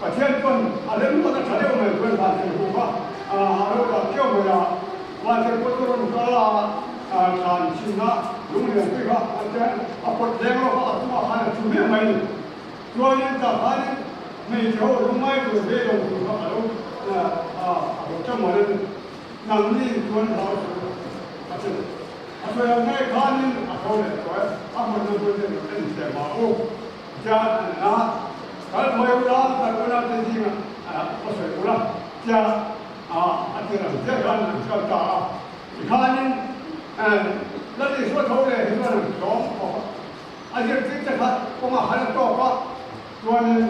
[SPEAKER 5] Pathian chuan a remruat a tha deuh mai chuan Vantirhkoh kha a lo dah keuh mai a, Vantirhkoh chu rawn kal a, thlan chhinna lunglian pui kha a chen a pawt leng lawk a, a chungah khan a thu hmiah mai a ni. Chuanin tah khanin hmeichhe ho lungngai tur ve lo tur kha a lo a lo tha mual a ni. Nangni chuan hlau suh a ti. A sawi ang ngei khanin a tho leh tawh e, a hmunna hmun te en teh mah u. Tia a kal phawi ula, kal ula te zingah a sawi ula tia a ti rang chiah khan an kal ta a. Tikhanin Lal Isua tho leh hi chuan an tlawm khawp a, a zirtir te kha kawngah khan a tawk a, chuanin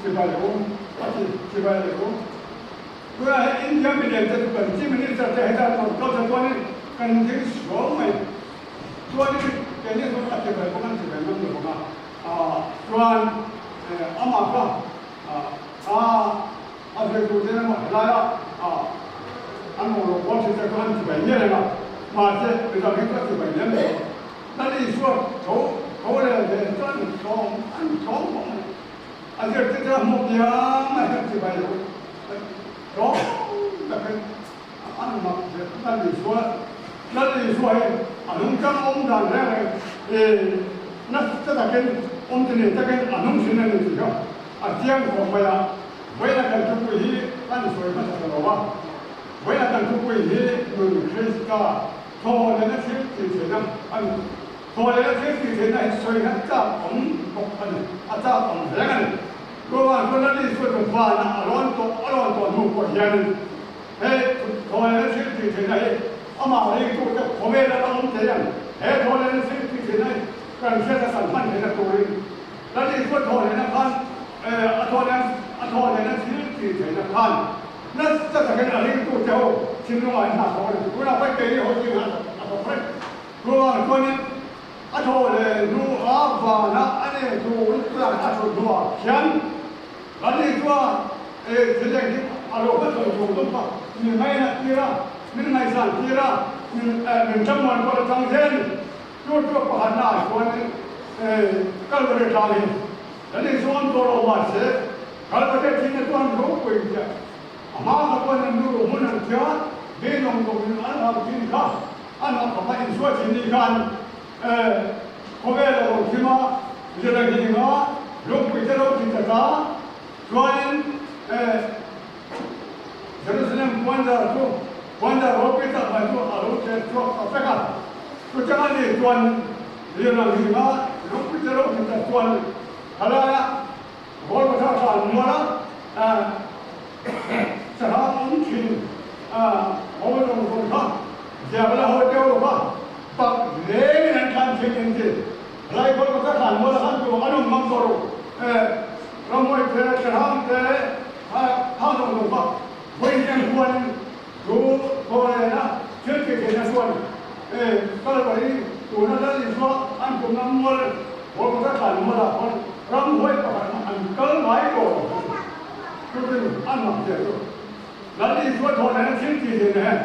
[SPEAKER 5] chibai um a ti, chibai um. Tunah hian India milian te chu kan Chief Minister te heta an awm tawh chuanin kan ding suau mai. Chuanin keini chu a chibai pawh kan chibai ngam lo vang a, chuan amah kha a a zirtu te emaw helaia an awm loh pawn thil te chu an chibai ngial eng a, mahse midang hi chu a chibai lem lo. Lal Isua tho tho leh ve chu an tlawm an tlawm khawp mai. A zirtir te a hmuh piang a hian chibai lo tlawm takin An mak ve Lal Isua, Lal Isua hi a nungchang awm dan reng reng i nasa takin awm ti nei takin a nung thin a ni tih kha a chiang khawp mai a. Vawiina kan thupui hi kan sawi hmasa ta lo a, vawiina kan thupui hi nun Krista thawhlehna thil tih theihna a ni. Thawhlehna thil tih theihna hi sawina chak awm bawk a ni, a chak awm reng a ni. Chuvang chuan Lal Isua chu vanah a rawn tawh a rawn tawh hnu pawh hianin he thawhlehna thil tih theihna hi amah ringtute khawvel a la awm thei ang. He thawhlehna thil tih theihna hi kan hriat a kan hman theihna turin Lal Isua thawhlehna khan a thawhleh a thawhlehna thil tih theihna khan nasa takin a ringtute ho thinlungah in hna thawk a ni. Tunah pawh keini ho zingah a thawk reng. Chuvang chuanin A thaw leh hnu a vana a nei tur chuan a thut hnuah khian Lali chuan e thil eng hi a lo hmachhawn tur tum kha min ngainat tir a, min ngaihsan tir a, min min thlamuan pawh a chang zel a ni. Chu chu pakhatna ah chuanin e Kalvari tlang hi Lali chu an tawh lo mahse Kalvari thihna chuan ropui chiah a hma kha chuan an nu hmun an thia beidawng tawkin an hau thin kha. A hnawh khawpa insual thin ni khan khawvel a lo thim a, zirlai hninga lungpui te lo thi ta ta chuanin Jerusalem puanzar chu puanzar ropui tak mai chu a lo chen chhuak ta vek a. Chutiang a nih chuan zirlai hninga lungpui te lo thi ta chuan khalaia Golgotha hran muala sangha awm thin ho zawng zawng kha Diabla ho teuh kha pak lengin an thlan thin an ti. Helai Golgotha hran muala khan tu an awm ngam tawh lo. Ramhuai te, Sahrang te, kha zawng zawng kha vawiin huanin chu thawhlehna thil tih theihna chuan Kalvari tuna Lal Isua an tumna mual Golgotha hran mualah khawn ramhuai pakhat an kal ngai tawh lo. Chutin an mak zia chu Lal Isua thawhlehna thil tih theihna hian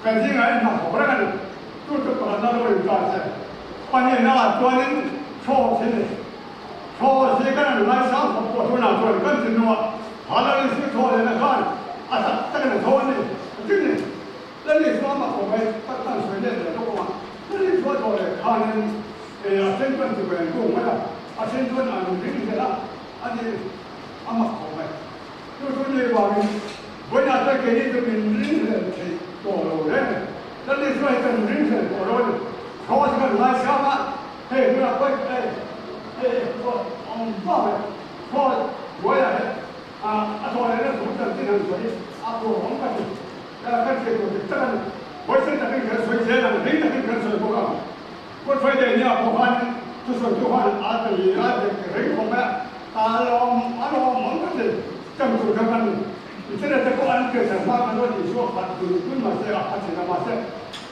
[SPEAKER 5] kan zingah hian hna thawk reng a ni. Chu chu pakhat na lo in ta che. Pahnihna ah chuanin thaw si ni. Thaw si kan an ngaisang khawp pawh tunah chuan kan thinlungah ha Lal Isua thawhlehna khan a tak takin a tho a ni. Chutin ni Lal Isua amah khawp mai tak tan sawi let leh lawk awm a. Lal Isua thawhleh khanin a then chuan chibai an kung mai a, a then chuan an ring hlelh a, a ni. A mak khawp mai. Chu chu ni vangin vawiinah chuan keini chu min ringhlel thei tawh lo reng a ni. Kan Isua hi kan ringhlel tawh lo a ni. Cross kan ngaisang a, hei hunah pawh hei hei cross awm vak e. Cross hnuaiah hian a thaw lehna thu chanchin han sawi a tur awm ka ti. Kan hriat tur dik tak a ni. Vawiin takin kan sawi zel ang, ring takin kan sawi bawk ang. Good Friday nia pawh khan thusawitu khan a ti a dik reng khawp mai a, a lawm a lawm awm ka ti. Chan tur kha kan Israel te pawh an pianthar hma khan ruat Isua khat dun dun mahse a khat thin a, mahse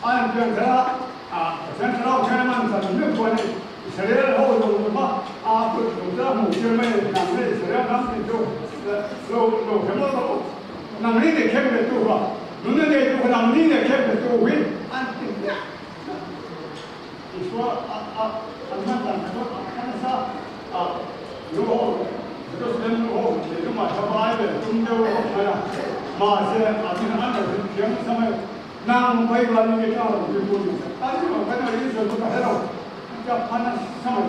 [SPEAKER 5] a an pianthar a, Pathian thlarau thianghlim an chan meuh chuan hei. Israel ho zawng kha a kut chung chu a hmuh tir mai a ni. Nang hi Israel ram tih chu lo lo hre mawlh rawh u. Nang hi nei khem ve tu kha, nuna nei tu kha nang ni nei khem ve tu hi an ti hmiah hmiah. Isua a a an hman dan kha chu a nasa a, nu ho Jerusalem nu ho leh tumah tha vai leh tum deuh ho mai a, mahse a tin an lo hrilh thiam nasa mai. Nang vai van nge ka rawn ti tur ni se, a ni lo kan rin sawi chu ka hre lo, a tia pha nasa mai.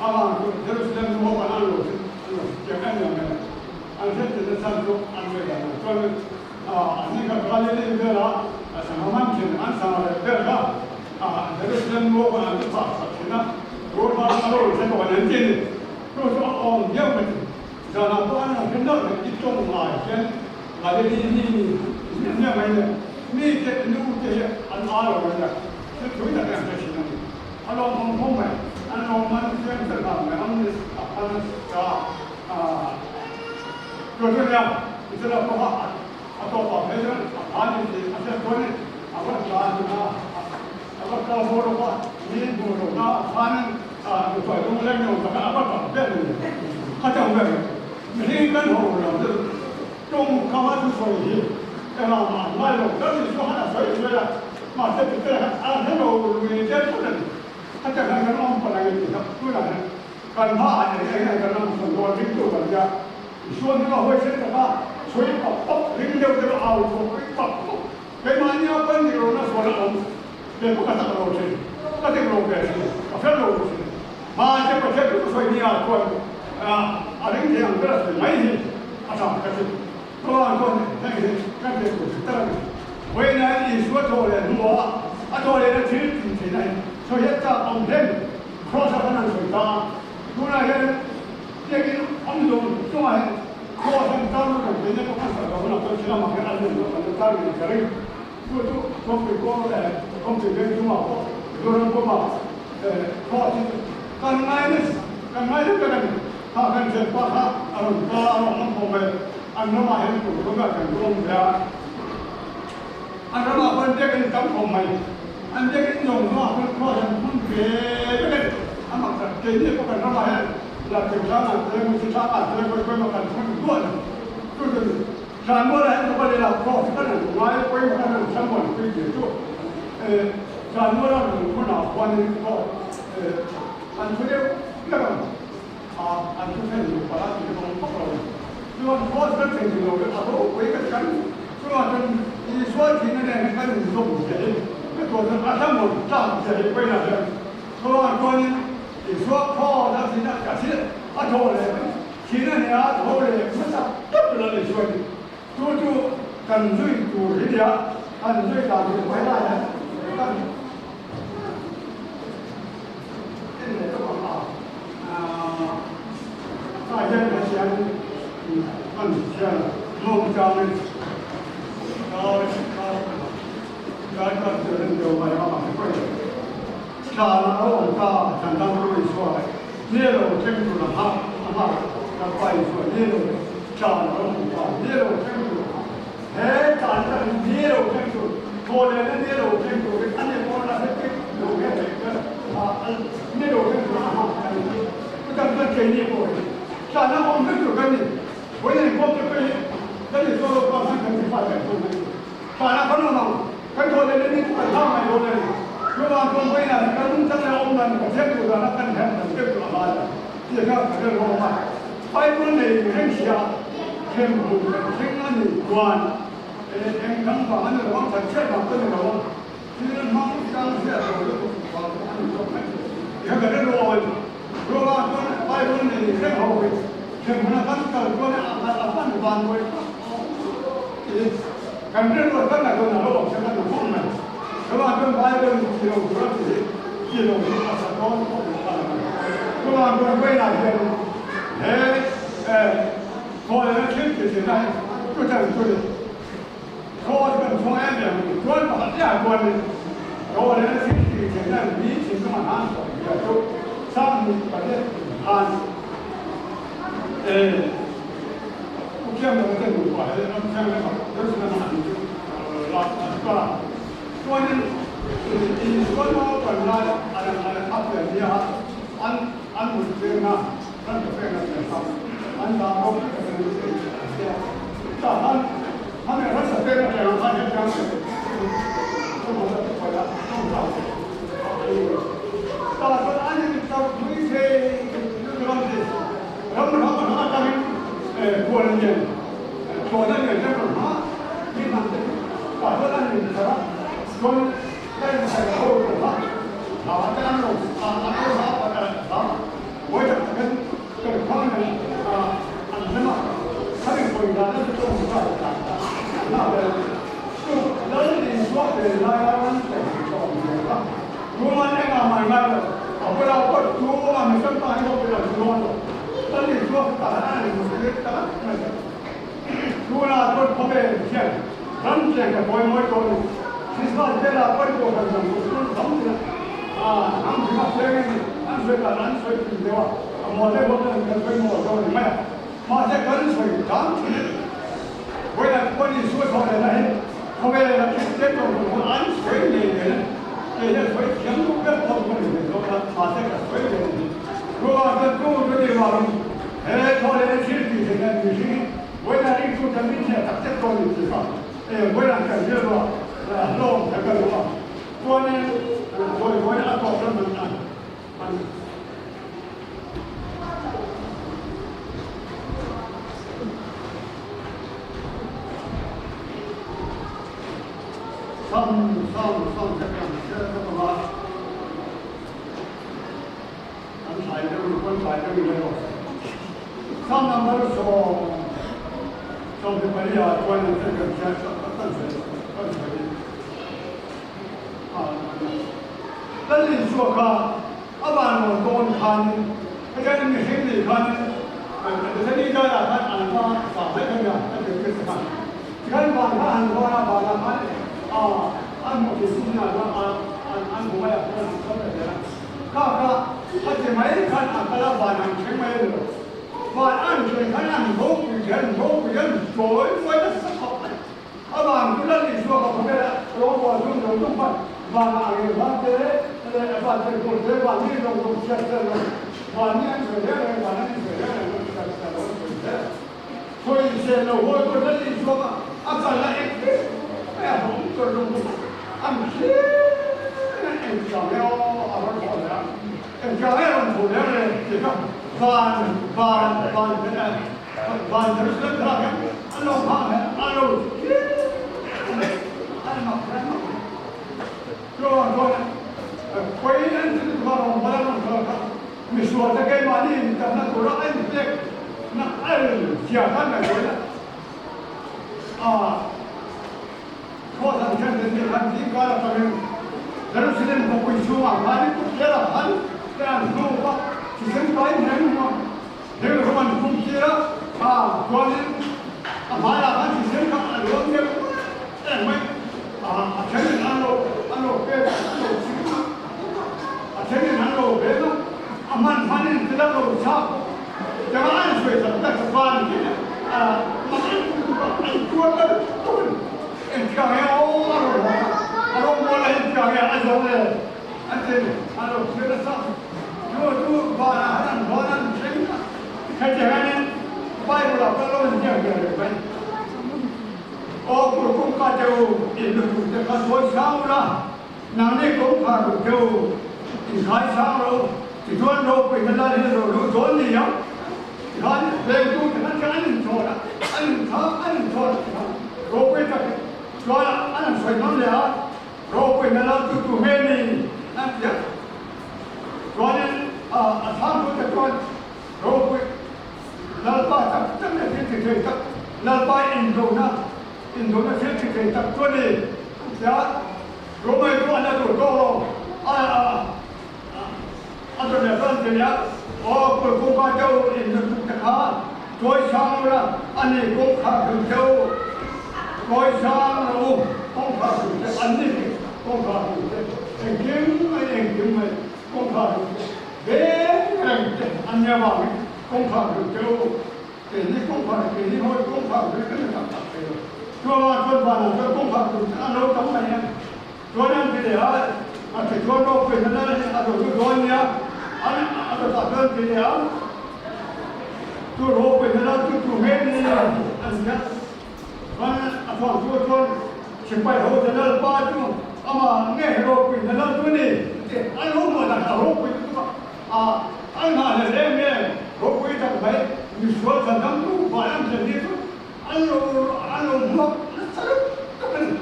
[SPEAKER 5] Avang chu Jerusalem nu ho an an lo hrilh an lo hrilh chiang em em mai a, an hriat chin na chhan chu an ngaih dan ang chuan an ni kha Galilee vela sangha man thin an sangha leh vel kha Jerusalem nu ho khan an ti phah sak thin a, tur hma a lo in hre tawh a ni an ti a ni. Chu chu a awm viau mai thin. Zanah pawh an rawn hre nawlh mai i tawng ngai hian Galilee mi ni hmiah hmiah mai le, mi te nu te hi an aa lo mai le, thil thui tak hi an hre thin a ni. A lawmawm khawp mai, an lawmman fiam fel vang mai ang ni a phan ta a chu chu nia i chula pawha a tawpah phei chuan a phan in tih a hriat chuan in a va tla hmun a, a va tla bawr lawk a, mi hmuh loh na a phan in nupa lung leng ni awm tak a va tap vel a ni. Khatiang vel mihring kan ho lo deuh. Tawng kha a thusawi hi engah mah an ngai lo, Lal Isua khan a sawi sawi a, mahse Peter khan a hre lo lui der thut a ni. Khatiang khan kan awm palh ang e tih kha tunah hian kan hmaah eng eng nge kan awm sawn dawn ringtu kan nia. Isua hming a huaisen tak a, sawi pap pap, ring deuh deuh a au chhuah pui pap pap. Keimahni a pan dik lohna sual a awm ve pawh ka chak lo thin, ka dik lo ve thin, ka fel lo thin. Mahse Pathian thu sawi nia chuan a ring thei ang ber a sawi mai hi a tha ka ti. Chuvang chuan heng hi kan hriat tur dik tak a ni. Vawiinain Isua thaw leh hnuah a thaw lehna thil tih theihna hi sawi hian chak awm hle ni. Kraws-ah khan an sawi ta a, tunah hian biakin awm zawng chungah hian Kraws an tar lut ang tihna pawh kan sawi loh hunah chuan thil amah hian an rin loh kan la tar ngei ka ring. Chu chu kawngpui kawng leh kawngpui veng chungah pawh Mizoram pawma Kraws hi chu kan ngai nasa, kan ngai deuh tak a ni. Kha kan thianpa kha a rawn kal a, a rawn awm khawm mai. An ramah hian kum thum vel kan rawm ve a, an ramah pawh an biakinn tam khawp mai. An biakinn zawng zawngah chuan Kraws an phun ve vek a ni. A mak tak, keini pawh kan ramah hian Lalthingtlang an te, Muchitlang an te, Kawikawima kan phun duah a ni. Chu chu ni, Thlanmualah hian ka va leh a, Kraws kan han ngai, pawimawh kan han thlamuan pui tih chu Thlanmuala lung phunah khuanin Kraws an thu deuh vek ang. A an thu thlen duh palh a tih ka awm vak lo. Chuan Kraws kan thlen duh lo hi a ropui ka ti kan chungah chuan Isua thihna nen hian kan inzawm zia hi ka tuah chuan a hlamuan tlak zia hi pawiah hian chungah chuanin Isua Kraws a thihna ka thil a thaw leh thihna hnehah a thaw leh hmasa tawp lo a ni chuan chu chu kan zui tur hi nia kan zui dan tur pawh helai hian kan En leh tawp ang a, tah hian ka thian kan thian nuam changin ka ka thian en deuh mai a mahse pawh in thlan a lo awm ta thlan dang ru Isua ni lo thleng tur a nghak a nghak kan pa Isua ni lo thlan a lo awm ta ni lo thleng tur a nghak he tlan hi ni lo thleng tur thaw leh na ni lo thleng tur hi a ni pawh la hre tek lo nge theih chuan ni lo thleng tur a nghak a ni. Chutah chuan keini pawh hi tlan a awm vek tur kan ni. Vawiin an inkhawm te pawh hi kan insawi loh vang khan kan tifa kan thung a ni. Tlan a kan awm ang, kan thaw leh leh ni chu kan thang mai dawn a ni. Chuvang chuan vawiinah hi kan nungchang leh awm dan Pathian duh dana kan herh dan deuh tur a ngai a tih kha ka rilru a awm a. Bible nei reng sia hrem hmun kan thleng a nih chuan eng dang vang a ni lo ang, thatchhiat vang pawh a ni lo ang. Thil hmang tang hriat lo lutuk vang pawh a ni zawk mai thei. Ti kha ka rilru a awm a ni. Ruala chuan Bible nei reng ho hi hremhmun a kan kal chuan a kal a hman van buai tak tiin kan rilru a kan ngaihtuahna lo awm se kan duh khawp mai. Ruala chuan Bible in ti lo tur a ti hi ti lo hi a sa dawn khawp lo a lang a ni. Ruala chuan vawiinah hian he thawhlehna thil ti thin a hi chuchan chu ni. Thaw chu kan chhuang em em a ni. Chuan pakhat chiah chuanin thaw leh na thil tih theihna mi thinlung a hnan tawh zia chu Sanghnih pariat kum khan e Pu Khiangdanga te nupa he ram thiang lama Jerusalem-a an lak an kal a. Chuanin. Isua naupan lai a a pian nia an an mut tirna ran ka pek a pian kha an dah rawk vek a pian ni a tia. Tah khan khami ran ka pek a pian ang khan hetiang Tah chuan an inchauh pui thei ram hrang hrang atangin khual lian tlawhna lian deuh rawn hmang a, mi hnam te chu tah chuan an inchar a, chuan ka inchar ho rawn hmang a, hla te an lo an lo hla hla buai tak takin kan khua nen an hnem a, khami vawi dan a chu tawng zai dan an hla vel a ni. Chu Lal Isua tel laia ram pahnih tawng ve kha Roman engah mai ngai lo, a bulah pawh tumah mihring pa hi ho pe lo chu dawn lo. Lal Isua kha tah hian a inhmu tir ta ngat mai a. Tunah chuan khawvel hian ram cheng ka kawimawi tawh a ni. Krismas velah pawh pawh kan dang duh chuan tam tina hnam zinga cheng a ni. An sawi dan an sawi thin deuh a, a mawl deuh bawk chuan kan sawi mawl deuh a ni mai a. Mahse kan sawi dan thin a ni. Vawilah chuan Isua thawh lehna hi khawvel a Kristian tawng tur khan an sawi ngei ngei a, kei hian sawi thiam duh ber pawh chu ka ni ve zawk a, mahse ka sawi ve ni hi. Ruangah chuan tu chu ni vangin he thawh lehna thil tih theih hian mihring hi vawilah ringtu kan rinchhiah tak tak dawn ni tih kha e vawilah kan rilruah hlawm kha ka duh a, chuanin vawi vawiin a tawp ram an an. Sam sam sam te kan hriat vek ang a, kan thlai deuh in pawn tlai deuh in erawh Sam number 24 ah chuan an thil kan hriat kan sawi kan sawi a Lal Isua kha A vanrawn dawn khanin, hetiangin mihring nih khanin Bethany daiah khan an va zah daih a nia, a tirtir che khan. Tikhan van kha a han dawn a, vanah khan an hmuh thei chu hnenah chuan an hmu mai a, khawn an kal ta zel a. Kha kha a ti mai khan a kal a, van an thleng mai a ni lo. Van an thleng khan an ropui hian ropui hian chawi mawi nasa khawp mai. A van chu Lal Isua ka khawvel a rawngbawl chu zawng zawng khan van ah ngei van te leh a van te tur te van ni zawng zawng chhiat zel lo van ni an sawi reng reng van an insawi reng reng lo chhiat zel lo an sawi zel sawi sel lo hawi pawh Lal Isua kha a kal a eng eng mai a hlawm tur lung bawk an hlir in eng chiang e aw a rawn haw leh a eng chiang e a rawn tho leh le tih kha van van van Van Jerusalem thlalak hian an lo hmang hian an lo an mak an mak chuan chuan khawi an thil kha rawngbawl an rawn kal kha misual te keimahni intamna tura a inpek na a zia khan ngaihtuah ila a thawhsan khan te nih khan zingkar atangin Jerusalem khawpui chhungah khan i kutkelah khan te an hnuk a thisen kai hneng hmuh a. Heng ram an khum tir a, kha chuanin a hmaiah khan thisen kha a luang deuh em mai. A thenin an lo an lo pek a, an lo ching a, a thenin an lo veng a, a hman hmanin ti dang lo chak bawk. Tianga an sawi tak tak van hi a mak em tuk a, an tuar ta lutuk a ni. Engtiang nge aw a rawn hawn a, a rawngbawl a engtiang nge a zawng le an ti a ni, an lo thlir nasa. Chu chu vanah hian an vawn an thleng a, hetiang hianin Bible ah pawh lo inziak ve reng mai. Aw kurkungka te u, in lutuk te kha sawi sang ula, nangni kawngkhar ruk te u, inkhai sang rawh u, tichuan ropuina lal hi a lo luh dawn ni ang. Tikhan vengtu te khan an inchhawn a, an inchhang an inchhawn a tikhan ropui takin chuan an han sawi nawn leh a, ropuina lal chu tu nge ni an ti a. Chuanin a chhangtute chuan ropui Lalpa tak tak leh thil ti thei tak, Lalpa indona, indona thil ti thei tak chu a ni an ti a. Romei chu a la duh tawk lo, a a dawt leh chuan an ti leh a, Aw kulhkungka deuh inlutuk te kha chawi sang ula, a ni kawngkhar hlun deuh chawi sang rawh u, kawngkhar hlun te an ni kawngkhar hlun te. Engkim mai engkim mai kawngkhar hlun te veng reng te an nia vangin kawngkhar hlun te u keini kawngkhar keini hawi kawngkhar hlun kan ni tak tak thei lo. Chuangah chuan vanah chuan kawngkhar hlun te an lo tam mai a. Chuan an ti leh a, a ti chuan ropui na lal hi a lo zu dawn nia, an a lo tah chuan an ti leh a, chu ropui na lal chu tu nge ni an ti a, chuan a thawng chu chuan sipai ho te lalpa chu amah nge ropui na lal chu ni an ti, an lo hmuh dan a ropui lutuk a, a an nghahhlelh em em ropui tak mai misual chhandam tu van an thlen ni chu an lo an lo hmuak nasa lutuk a ni.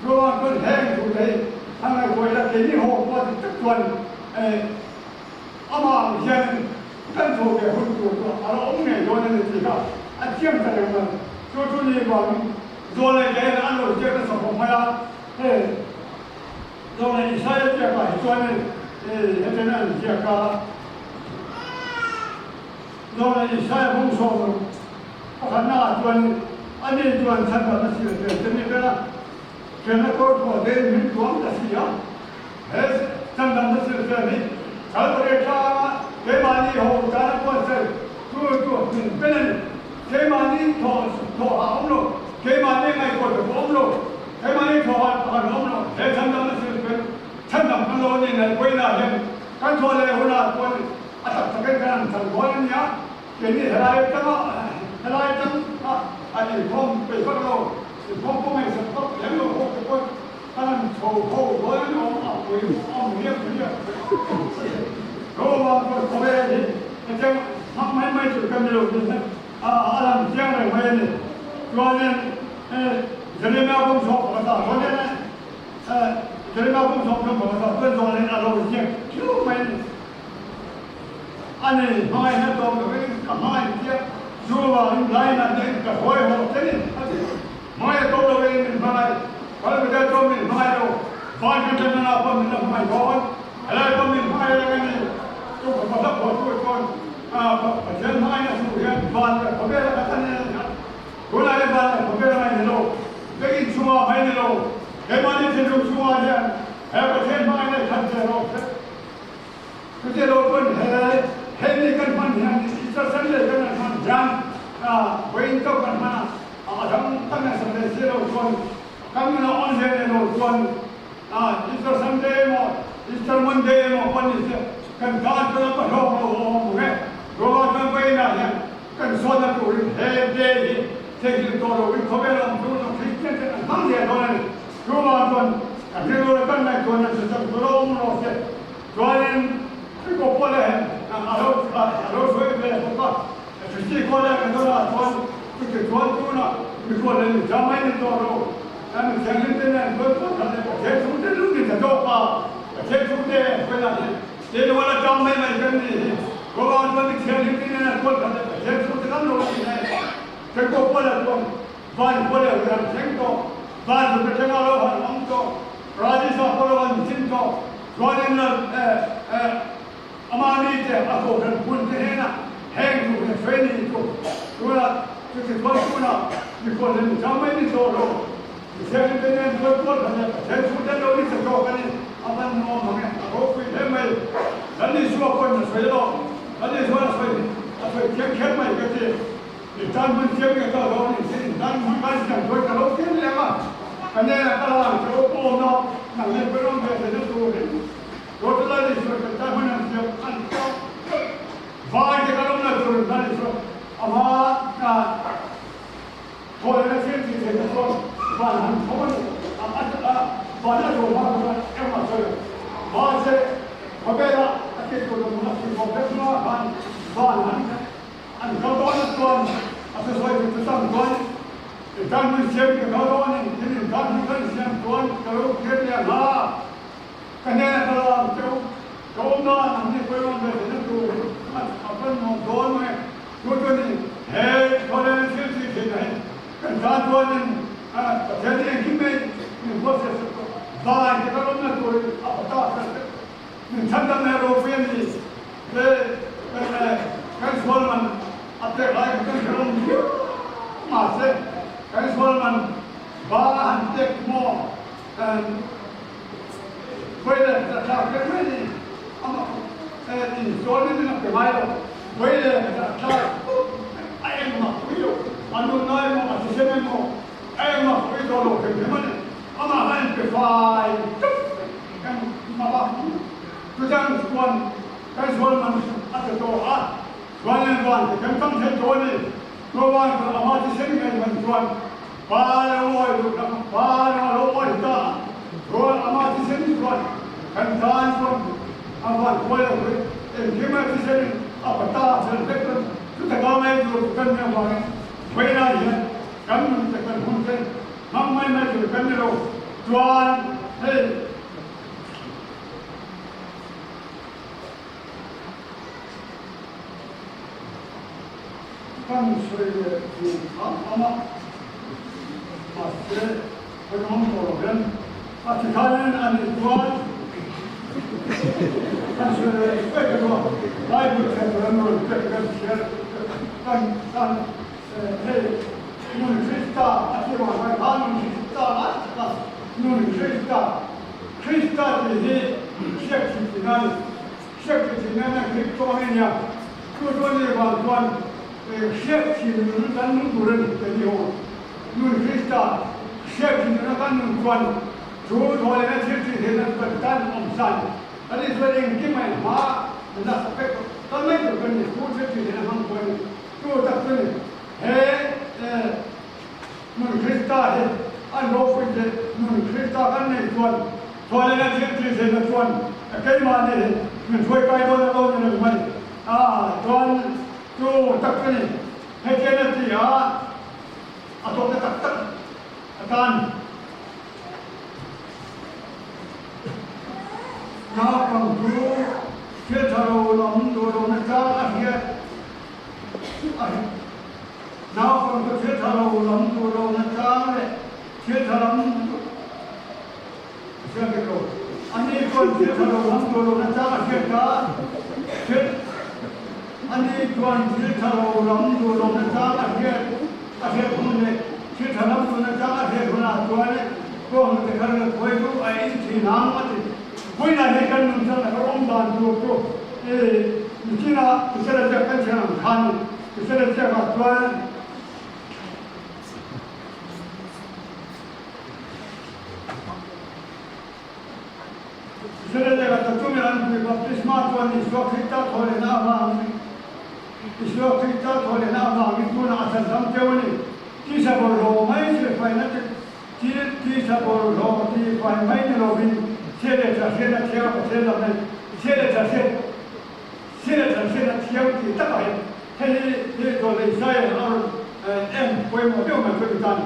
[SPEAKER 5] Chuvang chuan heng thu te hi a ngaihtuah ila keini ho pawh dik tak chuan amah ang hian kan chho ve hun tur chu a la awm ngei dawn a ni tih kha a chiang ta reng mai. Chu chu ni vangin Zawlei te hian an lo ziak nasa khawp mai a, hei Zawlei Isaia ziakah hi chuan hetiang an ziak a, Zawlei Isaia bawngsawm Pakhatnaah chuan ani chuan chhandamna sil fel te mi ber a, felna kawr pawh te in min tuam ta si a. He chhandamna sil fel hi Kalvari tlanga keimahni ho tana buatsaih tu chu min pen a ni. Keimahni thawh thawh a awm lo, keimahni ngaihtuah te pawh awm lo, keimahni thawh a pakhat a awm lo. He chhandamna sil fel chhandam kan lo ni ngaihpuaina hian kan thawh leh hunah chuan a tak takin kan han chang dawn a nia. Keini helai atanga helai atang a an inkhawm peih vak lo, inkhawm pawh ngaihsak vak lem lo ho te pawh an han chho ho dawn an awm a pui awm riak riak Roma chuan khawvel hi hetiang hmang mai mai tur kan ni lo tih hi a lang chiang reng mai a ni. Chuanin Jeremia bawmsawm pakhatah chuanin Jeremia bawmsawm chuan pakhatah chuan zawhna a lo ziak khiau mai a ni. A nei hmangaihna tawp lovin ka hmangaih chiah, chu vangin laina nen ka hawi haw che ni, a ti. Hmangaihna tawp lovin min hmangaih, Kalpita chuan min hmangaih lo, van kan thlen nana pawh min la hmangaih dawn, helai pawh min hmangaih reng a ni. Chu ka hla phuahtu chuan Pathian hmangaihna hmuh hian van leh khawvel a khat a ni a ni a, tunah hian van leh khawvel a ngaih ni lo, biakinn chhungah mai ni lo, keimahni thinlung chhungah hian he Pathian hmangaihna i khat ve rawh se. Chuti lo chuan he hemi kan hman hian Easter Sunday kan han hman hian vawiin chauh kan hman a, a dang kan ngaihsak leh si lo chuan kan nuna awn hle leh lo chuan Easter Sunday emaw Easter Monday emaw pawh ni se kan tan chuan a pahlawk lo a awm ang e. Ruangah chuan vawiinah hian kan sawnna turin he day hi theihnghilh tawh loin khawvel awm chu Kristian ten an hmang hle dawn a ni. Chuvang chuan ka rilru leh kan ngaihtuahna chu chak tur a awm rawh se. Chuanin Fiko pawh leh a lo a lo sawi ve bawk a, Christy pawh leh kan dawrah chuan chuti chuan tunah mikhual leh mi chang mai ni tawh lo, kan mi thianghlim te nen chuan chuan khat leh Pathian chhungte lung ni ta zawk a, Pathian chhungte hruaina hi keimah la chang mai mai kan ni hi. Chuvang chuan mi thianghlim te nena chuan khat leh Pathian chhungte kan lo ni nen Fiko pawh leh chuan Van khua leh ui an thleng tawh, van chu ka thleng a lo han awm tawh, Radisha pawh lo an zin tawh, chuanin lal eh eh amah mi te a kohhran hmun te hnenah heng thu he sawi ni chu tunah chuti chuan tunah mikhual leh michang mai ni tawh lo, mithianghlim te nen chuan tual khat leh Pathian chhung te lo ni ta zawk a ni, a van nuam ang e, a ropui hle mai, Lal Isua pawhin a sawi lo, Lal Isua'n a sawi a sawi thiam kher mai ka ti. I tan hmun chiang nge ka lo ni che in tan hmun kan siam chuan ka lo fiam leh ang a, ka hnenah ka la ang che u pawm a, nang nen ka rawn ve theihna turin Rotalai ni chuan kan tan hmun an siam an vai te kan awmna turin tan ni chuan ama thawhlehna thil tih theihna chuan van han tho a ni a, van a tho hma chuan engmah sawi lo mahse khawvelah a tih tur lam a tih khawp vek hma khan van han An kal dawn a chuan a thusawi chu chutang chuan i tan hmun siam ka kal dawn a ni tin in tan hmun kan siam chuan ka lo kir leh ang a, ka hnenah ka la ang che u, ka awm dan ang ni pawimawh ve theihna tur hi a pan nuam dawn mai a, chu chu ni he khawleng thil tih thin ah hi kan tan chuanin Pathian hi engkim mai min buatsaih sak tawh, vai te kan awmna turin a pata kha min chhandam leh ropui a ni. He kan sual man a pek lai kha kan hre awm viau mahse kan sual man ba a han pek maw kan vawi leh khat a thlak reng mai ni amah insual in a pe ngai lo vawi leh khat a thlak a engmah pui lo a nun ngai maw a thisen emaw a engmah pui tawh lo hrim hrim a ni amah khan. pe fai tuk kan mapa chutiang chuan kan sual man a ti tawh a, chuan in van te kan chang thei tawh a ni. Chuan kan ama thisen ngei man chuan pa lo awi duh na pa lo a lo awi ta a, chuan ama thisen chuan kan tan chuan a van huai lo hi engkim a thisen in a pata a fel vek a ni. Chutaka mai tur chu kan nih avangin vawiinah hian kan nun te kan hun te hmang mai mai tur kan ni lo. Chuan hei. Kan sawi leh thin kha ama mahse ka rawng tawh lo hian a ti khanin a nih chuan kan sawi leh vek a chuan Bible thlen tur an rawn pek kan chhiar kan kan hei nun Krista a ti vang khan kha nun Krista a ti kha nun Krista Krista tih hi hriat thin tihna a ni. Hriat thin nana Greek tawng a nia, chu chuan ni vang chuan hriat thin nun kan nung tur a ni ka ni ho. Nun Krista hriat thin nuna kan nun chuan chu thawhlehna thil tih theihna chu kan tan awm sa a ni. A ni chuan engkim a inhma nasa vek kal mai tur kan ni, chu thil tih theihna hmang pawh a ni. Chu tak chu ni he Nun Krista hi an ropui teh. Nun Krista kan neih chuan Thawhlehna thil thil theihna chuan keimah nih hi min hruai kai dawn a lo ni reng mai a, chuan chu tak chu ni. Hetiang a ti a, a tawpna tak tak atan naupang chu thil tha lo lam duh lohna chang a hriat a naupang chu thil tha lo lam duh lohna chang leh thil tha lam A hriat vek lo. Ani chuan thil tha lo lam tur lo nachang a hriat kha thil Ani chuan thil tha lo lam tur lo nachang a hriat a hriat hun leh thil tha lam tur nachang a hriat hunah chuan kawng te kha rilru khawi chu a in thin ang a ti. Vawiinah hian kan nunchang laka awm dan tur chu i nichinah Isara ziak kan chhiar ang khan Isara ziakah chuan Israel laka chumi an pui baptisma chuan Isua Krista thawhlehna avangin Isua Krista thawhlehna avangin tunah a chan dam teuh a ni. Tisa bawlhhlawh mai thilfaina te tisa bawlhhlawh tihfai mai ni lovin chhia leh tha hriatna thiang a Pathian lam nei chhia leh tha hriat chhia leh tha hriatna thiang tih takah hian hei hi hi dawlei Israel a rawn en pawimawh deuh mai chu a ni ta a ni.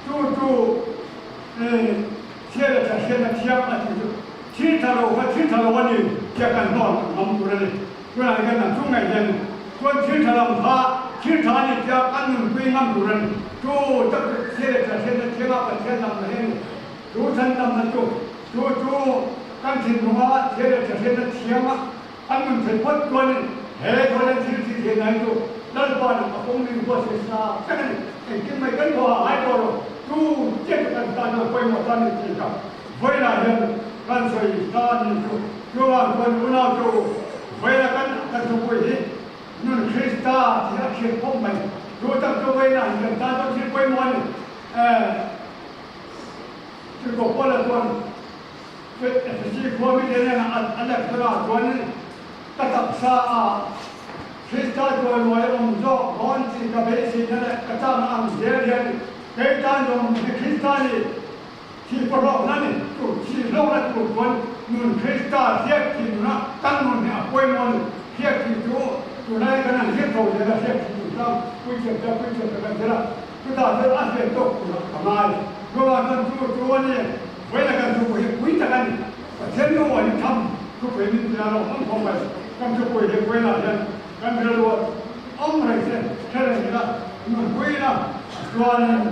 [SPEAKER 5] Chu chu chhia leh tha hriatna thiang a tih chu thil tha lo kha thil tha lo a ni tia kan hnawn ngam tur a ni. Tunah hian kan chung ngei hian chuan thil tha lam kha thil tha a ni tia kan nunpui ngam tur a ni. Chu tak chu chhia leh tha hriatna thianga Pathian lamna hi a ni. Chu chan lamna chu chu chu kan thinlunga chhia leh tha hriatna thianga An nun theih phawt chuanin he Thailand thil thih theihna hi chu Lalpa'n a kawng min huatsawi sa vek a ni. Engtin mai kan thawh a ngai tawh lo, tu chiah chu kan tan a pawimawh ta ni tih kha vawiinah hian kan sawi ta a ni chu. Chuvang chuan unau chu vawiina kan kan thupui hi Nun Krista tih a hriat khawp mai. Chu tak chu vawiinah hi kan tan chuan thil pawimawh a ni. Tirhkoh Paula chuan Efesi khua mite nen a lecture-ah chuan ka taksa a Krista chawimawi awm zawk dawn tih ka beiseina leh ka chakna ang zel hian kei tan zawng hi Krista ni thih pawhlawkna ni tur thih hlawkna tur chuan nun Krista hriat thih nuna kan nun hi a pawimawh a ni. Hriat thih chu tunlai kan han hriat tho zel a, hriat thih tur chuan puithiam te puithiam te kan zir a, chutah chuan a hriat tawk turah ka ngai. Chuvang chuan chu chu a ni. Vawiin kan thupui hi pui tak a ni. Pathian nu aw hi tham thupui min ti a lo hmang khawp mai. Kan thupui hi vawiinah hian kan rilru a awm reng se hre reng ila, nunpui ila chuanin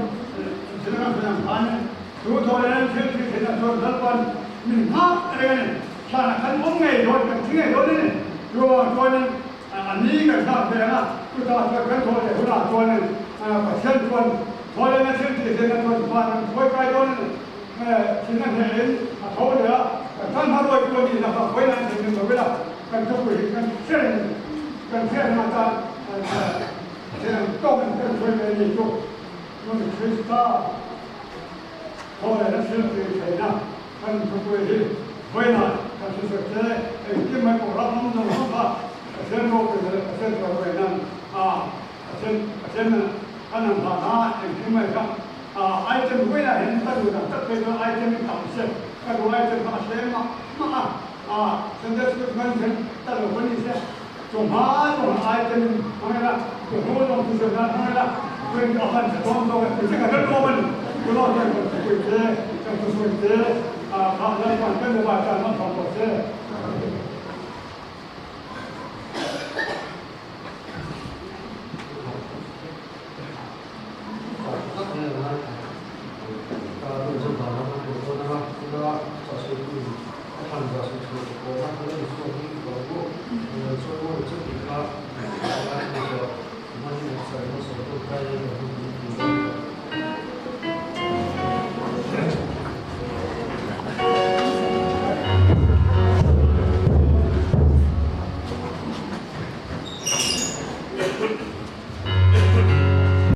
[SPEAKER 5] thil kan sawi ang khanin chu thaw leh an thil thih theihna chuan Lalpan min nghak reng a ni. Thlanah kan awm ngei dawn, kan thi ngei dawn a ni. Chuvang chuanin a ni kan thlak ve ang a, chutah chuan kan thaw leh hunah chuanin Pathian chuan thaw lehna thil tih theihna chuan van an hruai kai dawn a ni. Thin a hnehin a tho leh a, kan tan hmaruai chu a nih lakah vawiin an thei hnem lo ila, kan thupui hi kan hre reng a ni. Kan hriat hma tan thil ang tawkin kan hruai ve a ni chu. Nun Krista. Khawngaihna thiltih theihna kan thupui hi vawiinah kan hrisak che, engkim mai pawh ram awm zawng zawng kha Pathian ropui leh Pathian tuarpui nan a Pathian Pathian kan ang hlan a, engkim mai kha a item vawiinah hian ka duh dan tak phei chuan item in tam se ka duh item kha a hle mah mah a, a Sunday school hman hian ta lo ka ni se chawhma lawng item in hmang ila chawhnu lawng thusawi nan hmang ila chuan a hman tha dawn zawk e tih ka hre luam a ni. Tunah hian kan thupui te, kan thusawi te kha Lalpan kan mobile tan hman tho.